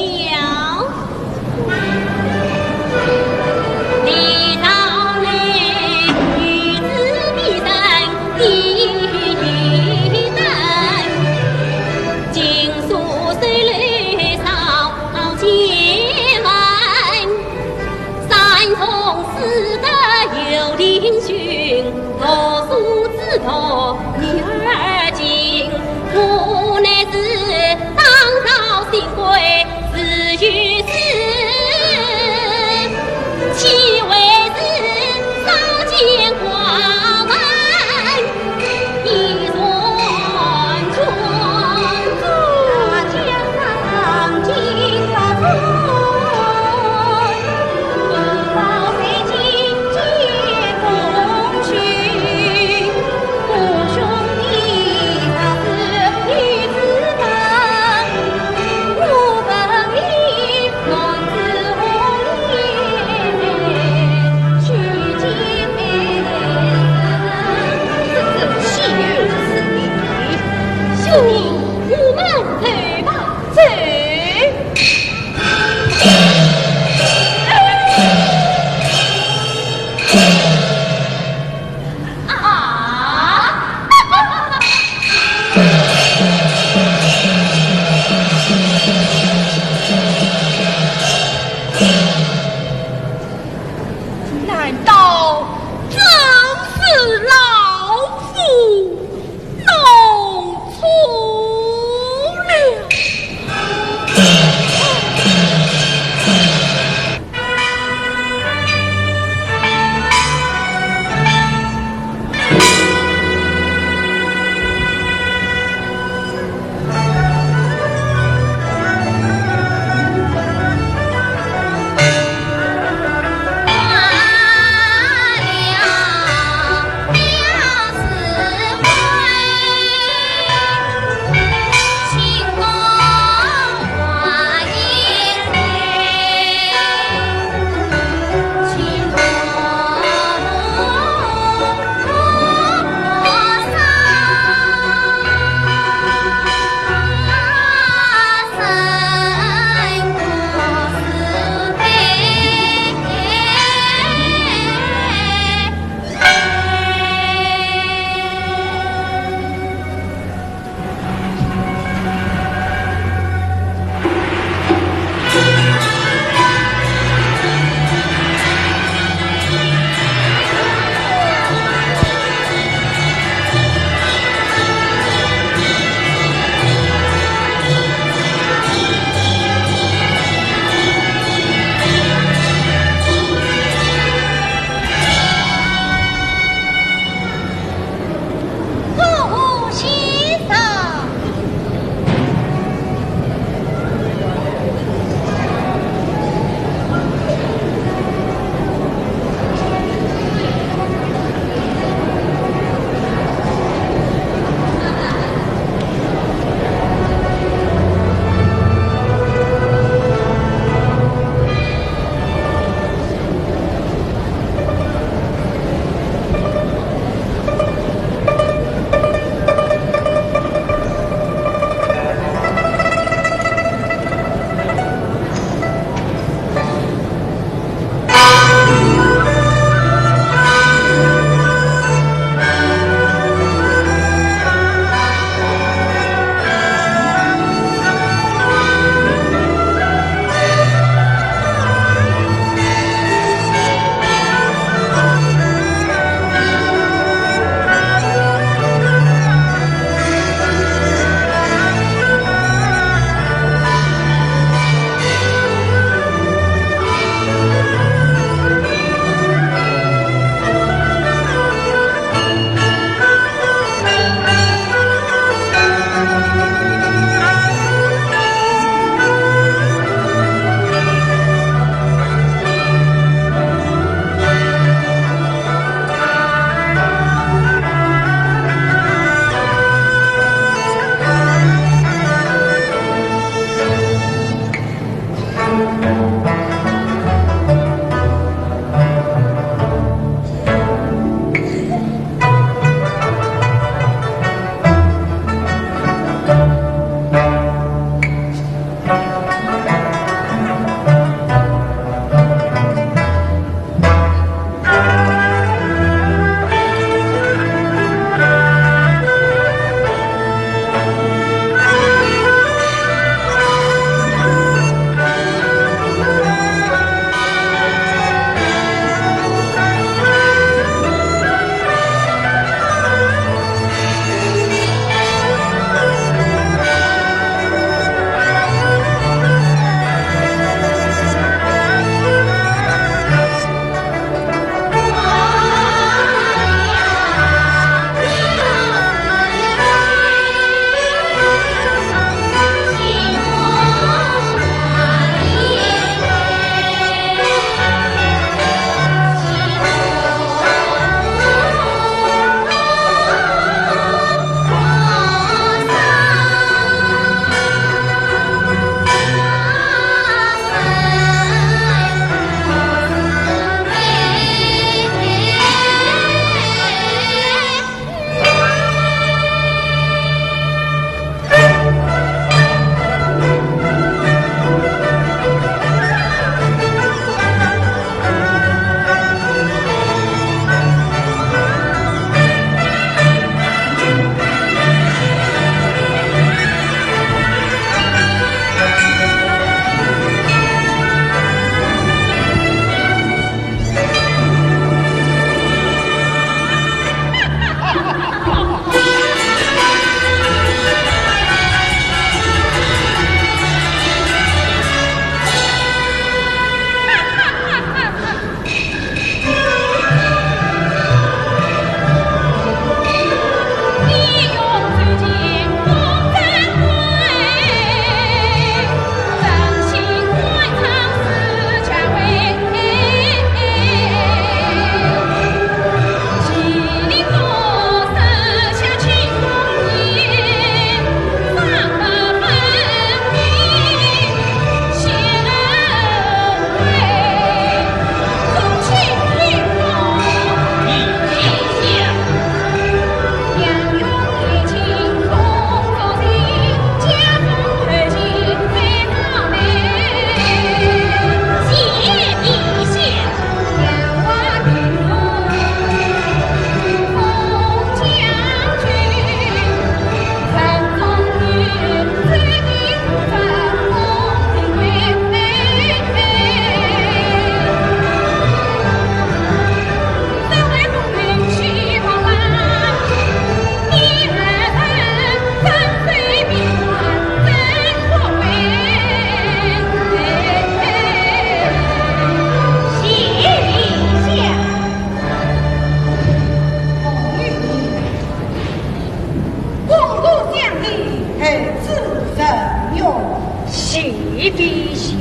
谢陛下。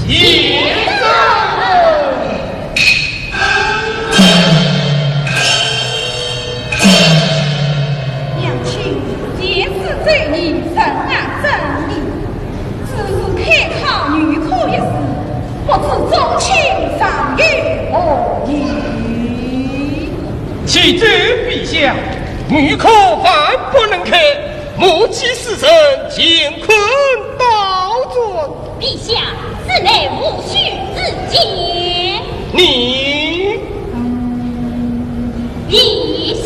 谢上。娘亲，前世罪孽，人啊正义，只是开考女科一事，不知宗亲尚有何意？启奏陛下，女科万不能开， 母亲死身乾坤倒转。陛下，此乃无序之见。你，陛下。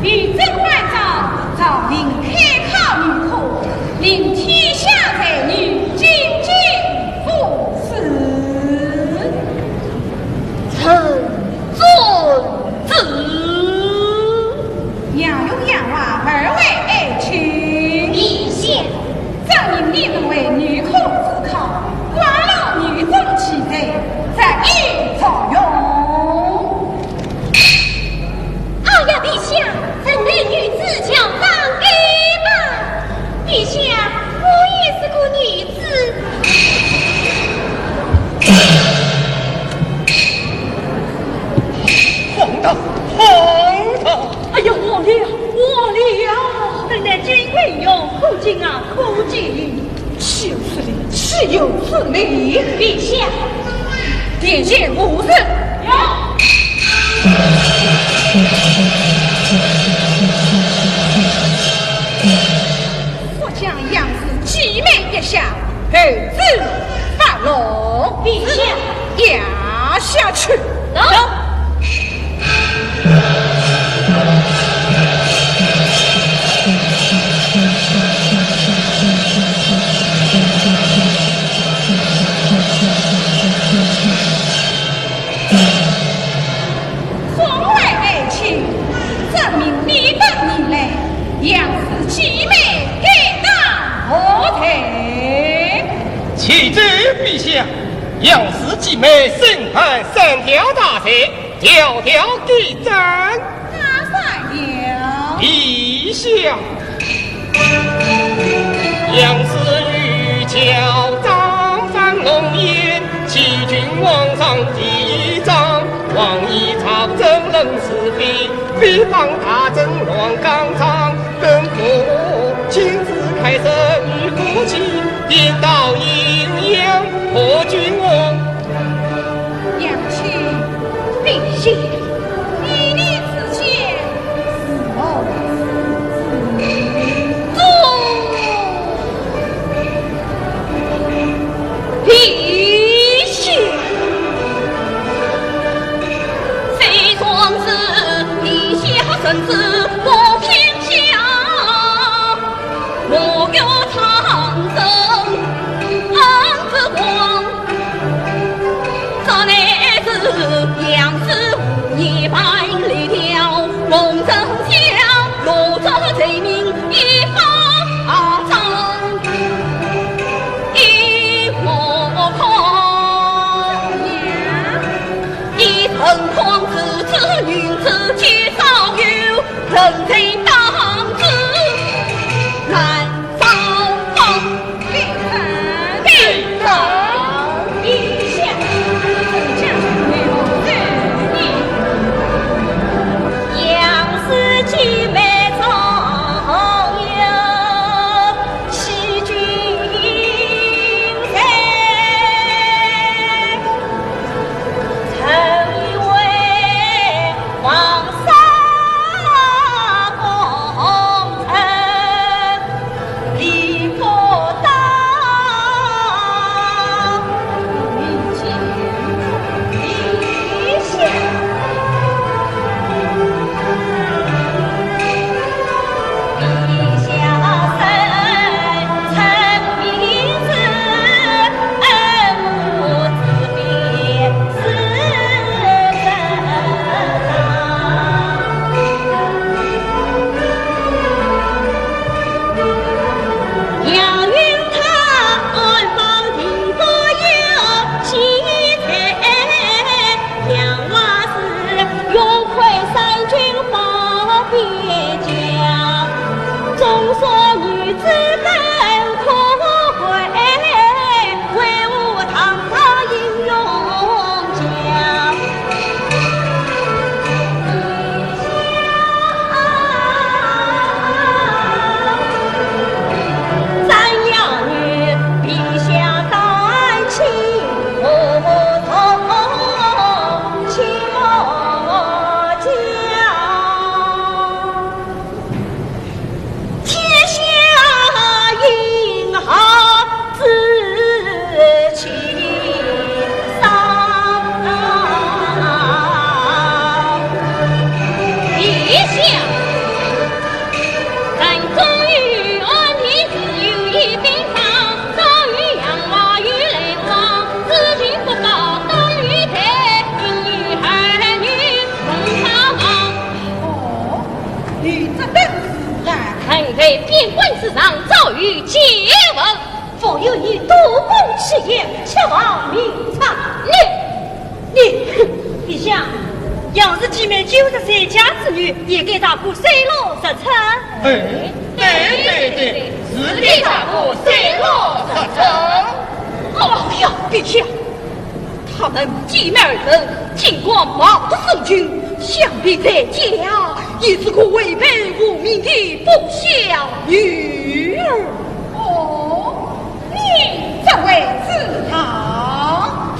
女尊半朝，朝廷开考女科，令天下才女进京赴试。臣遵旨。杨勇、杨华二位爱卿。殿下。 张明，你们为女科试考，光荣女中奇才，这一作用。哎呀，陛下，臣乃女子，叫张爱吧。陛下，我也是个女子。荒唐，荒唐！哎呀，我了，我了！本来金贵用，可敬啊，可敬。 岂有此理，岂有此理！陛下，殿前无事。有。速将杨氏继妹压下，后旨发落。陛下。押下去。走。 送来爱卿，证明你等已来，杨氏继妹该当何罪？启奏陛下，杨氏继妹身犯三条大罪，条条给朕。 哪三条？陛下。杨氏与樵张范龙演，欺君罔上第一桩，妄议朝政论是非，诽谤大臣乱纲常，本府亲自开审，与夫妻颠倒阴阳，破君王。 杨氏，陛下，依你之见，是何事？陛下，这桩事，陛下圣旨不偏向，我有参政恩之光。 这乃是杨氏污泥白里条，龙争笑，罗织罪名一法章，一莫可。一人狂子之女子皆少有，人罪当之难。这等事啊，臣在边关之上，早有见闻。 复有你多功其言，却忘明察。你，你，你想，要是姐妹救得在家之女，也该大哥三落十出。哎，对对对，是该大哥三落十出。哦呀，陛下，她们姐妹二人竟敢冒受惊，想必在家也是个违背父命的不孝女儿。 哦，你这位知道？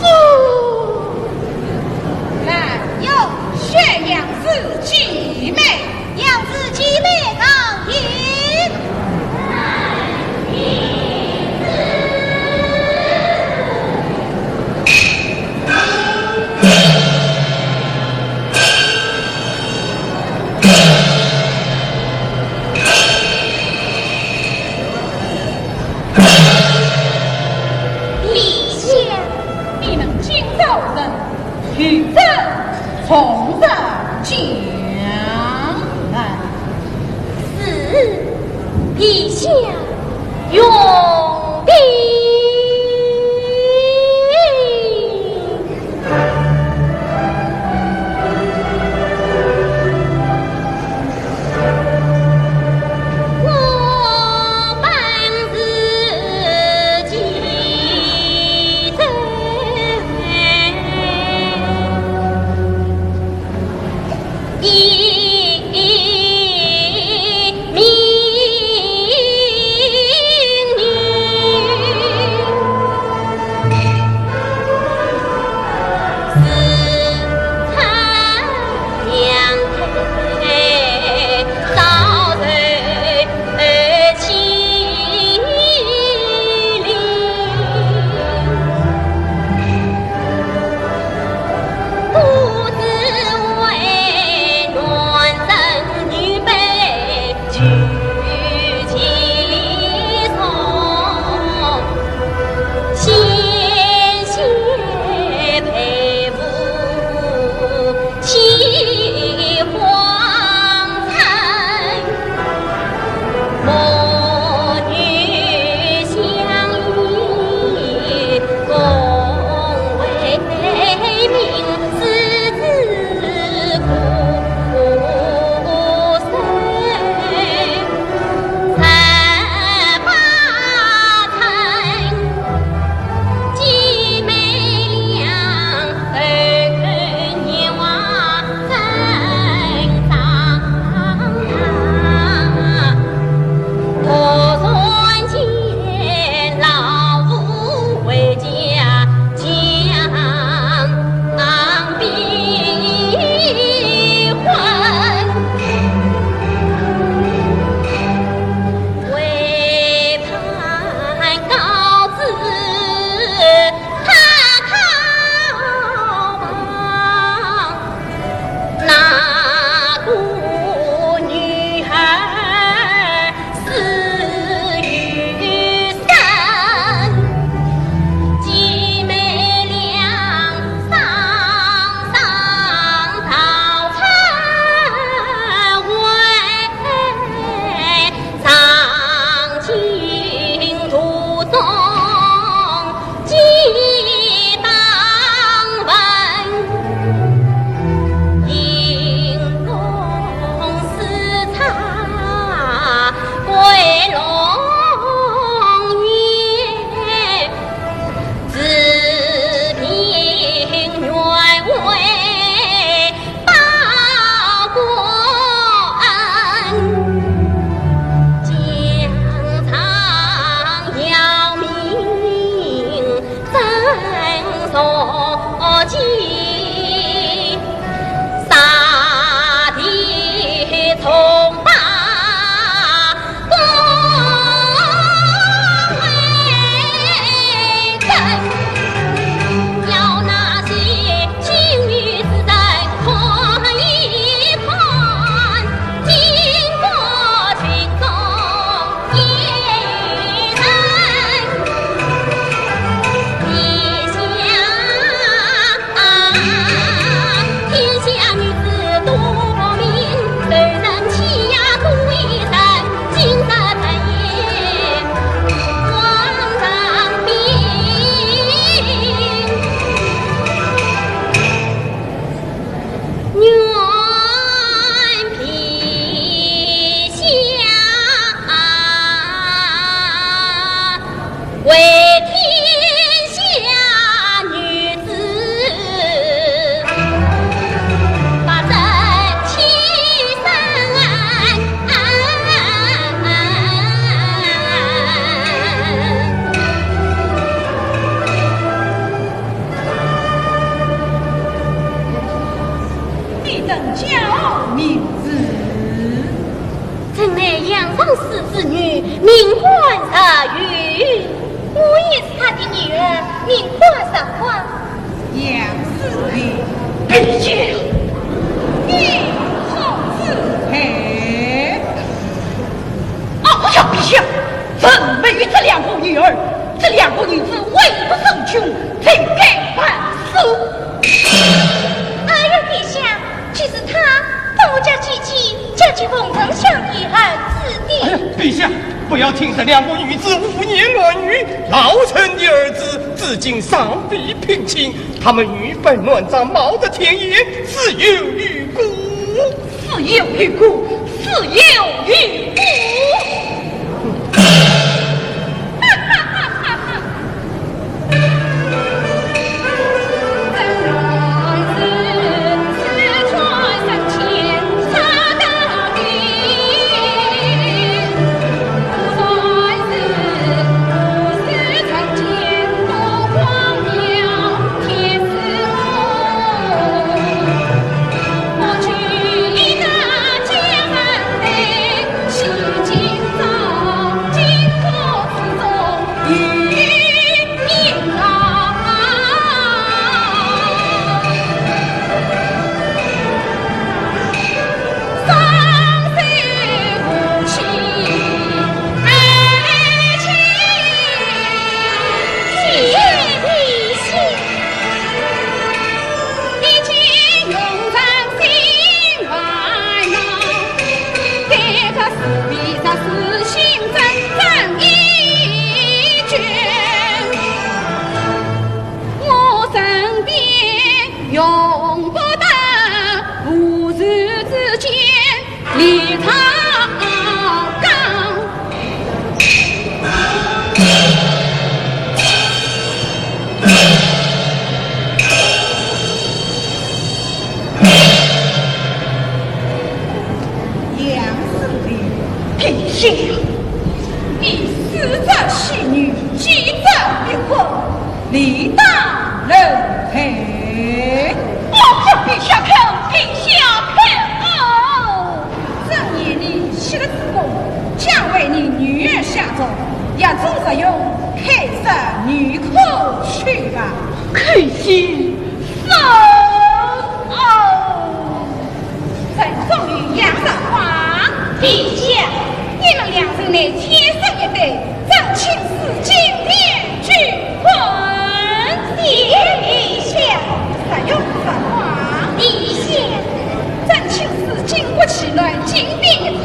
这，来，有宣杨氏姐妹。杨氏姐妹告进。李香，你们今朝人，与朕重上江南。是，李香。 永定。我本是冀州 一名女，是蔡阳台遭受欺凌。 不知为男人女被拒其从，险些被误其荒唐。母女相依，共 为民，四子苦守十八春，姐妹俩，二更年华正当当。 突然间老父回家，将逼婚。为盼告知 他逃亡，那个女儿死于山，姐妹俩双双逃窜回 长津途中几当问，因公私差归龙颜。 自凭原委报国恩，疆场要命真受尽。 杀敌从旁攻围城，要那些幸运之人看一看，经过子女，名唤啥名？我也是他的女儿，名唤啥唤？杨思礼。闭嘴！你好自配！哎呀，陛下，臣没有这两个女儿，这两个女子为不受穷，罪该万死。哎呀，陛下， 就是他，把我家姐姐嫁给奉丞相的儿子的。哎呀，陛下，不要听这两个女子胡言乱语。老臣的儿子至今尚未聘亲，他们愚笨乱账，冒着天眼，自有一个。自有一个，自有一个。杨思礼，陛下，你死者妻女，祭者别国，理当认罪。哦，这陛下看，陛下看哦！朕念你昔日之功，将为你女儿下葬，药中若用，开设女科去吧。开心。 哦，朕忠于杨尚方。陛下，你们两人乃天生一对，朕钦赐金殿均婚。谢陛下。实梗实梗。陛下，朕钦赐巾帼、绮罗、金匾一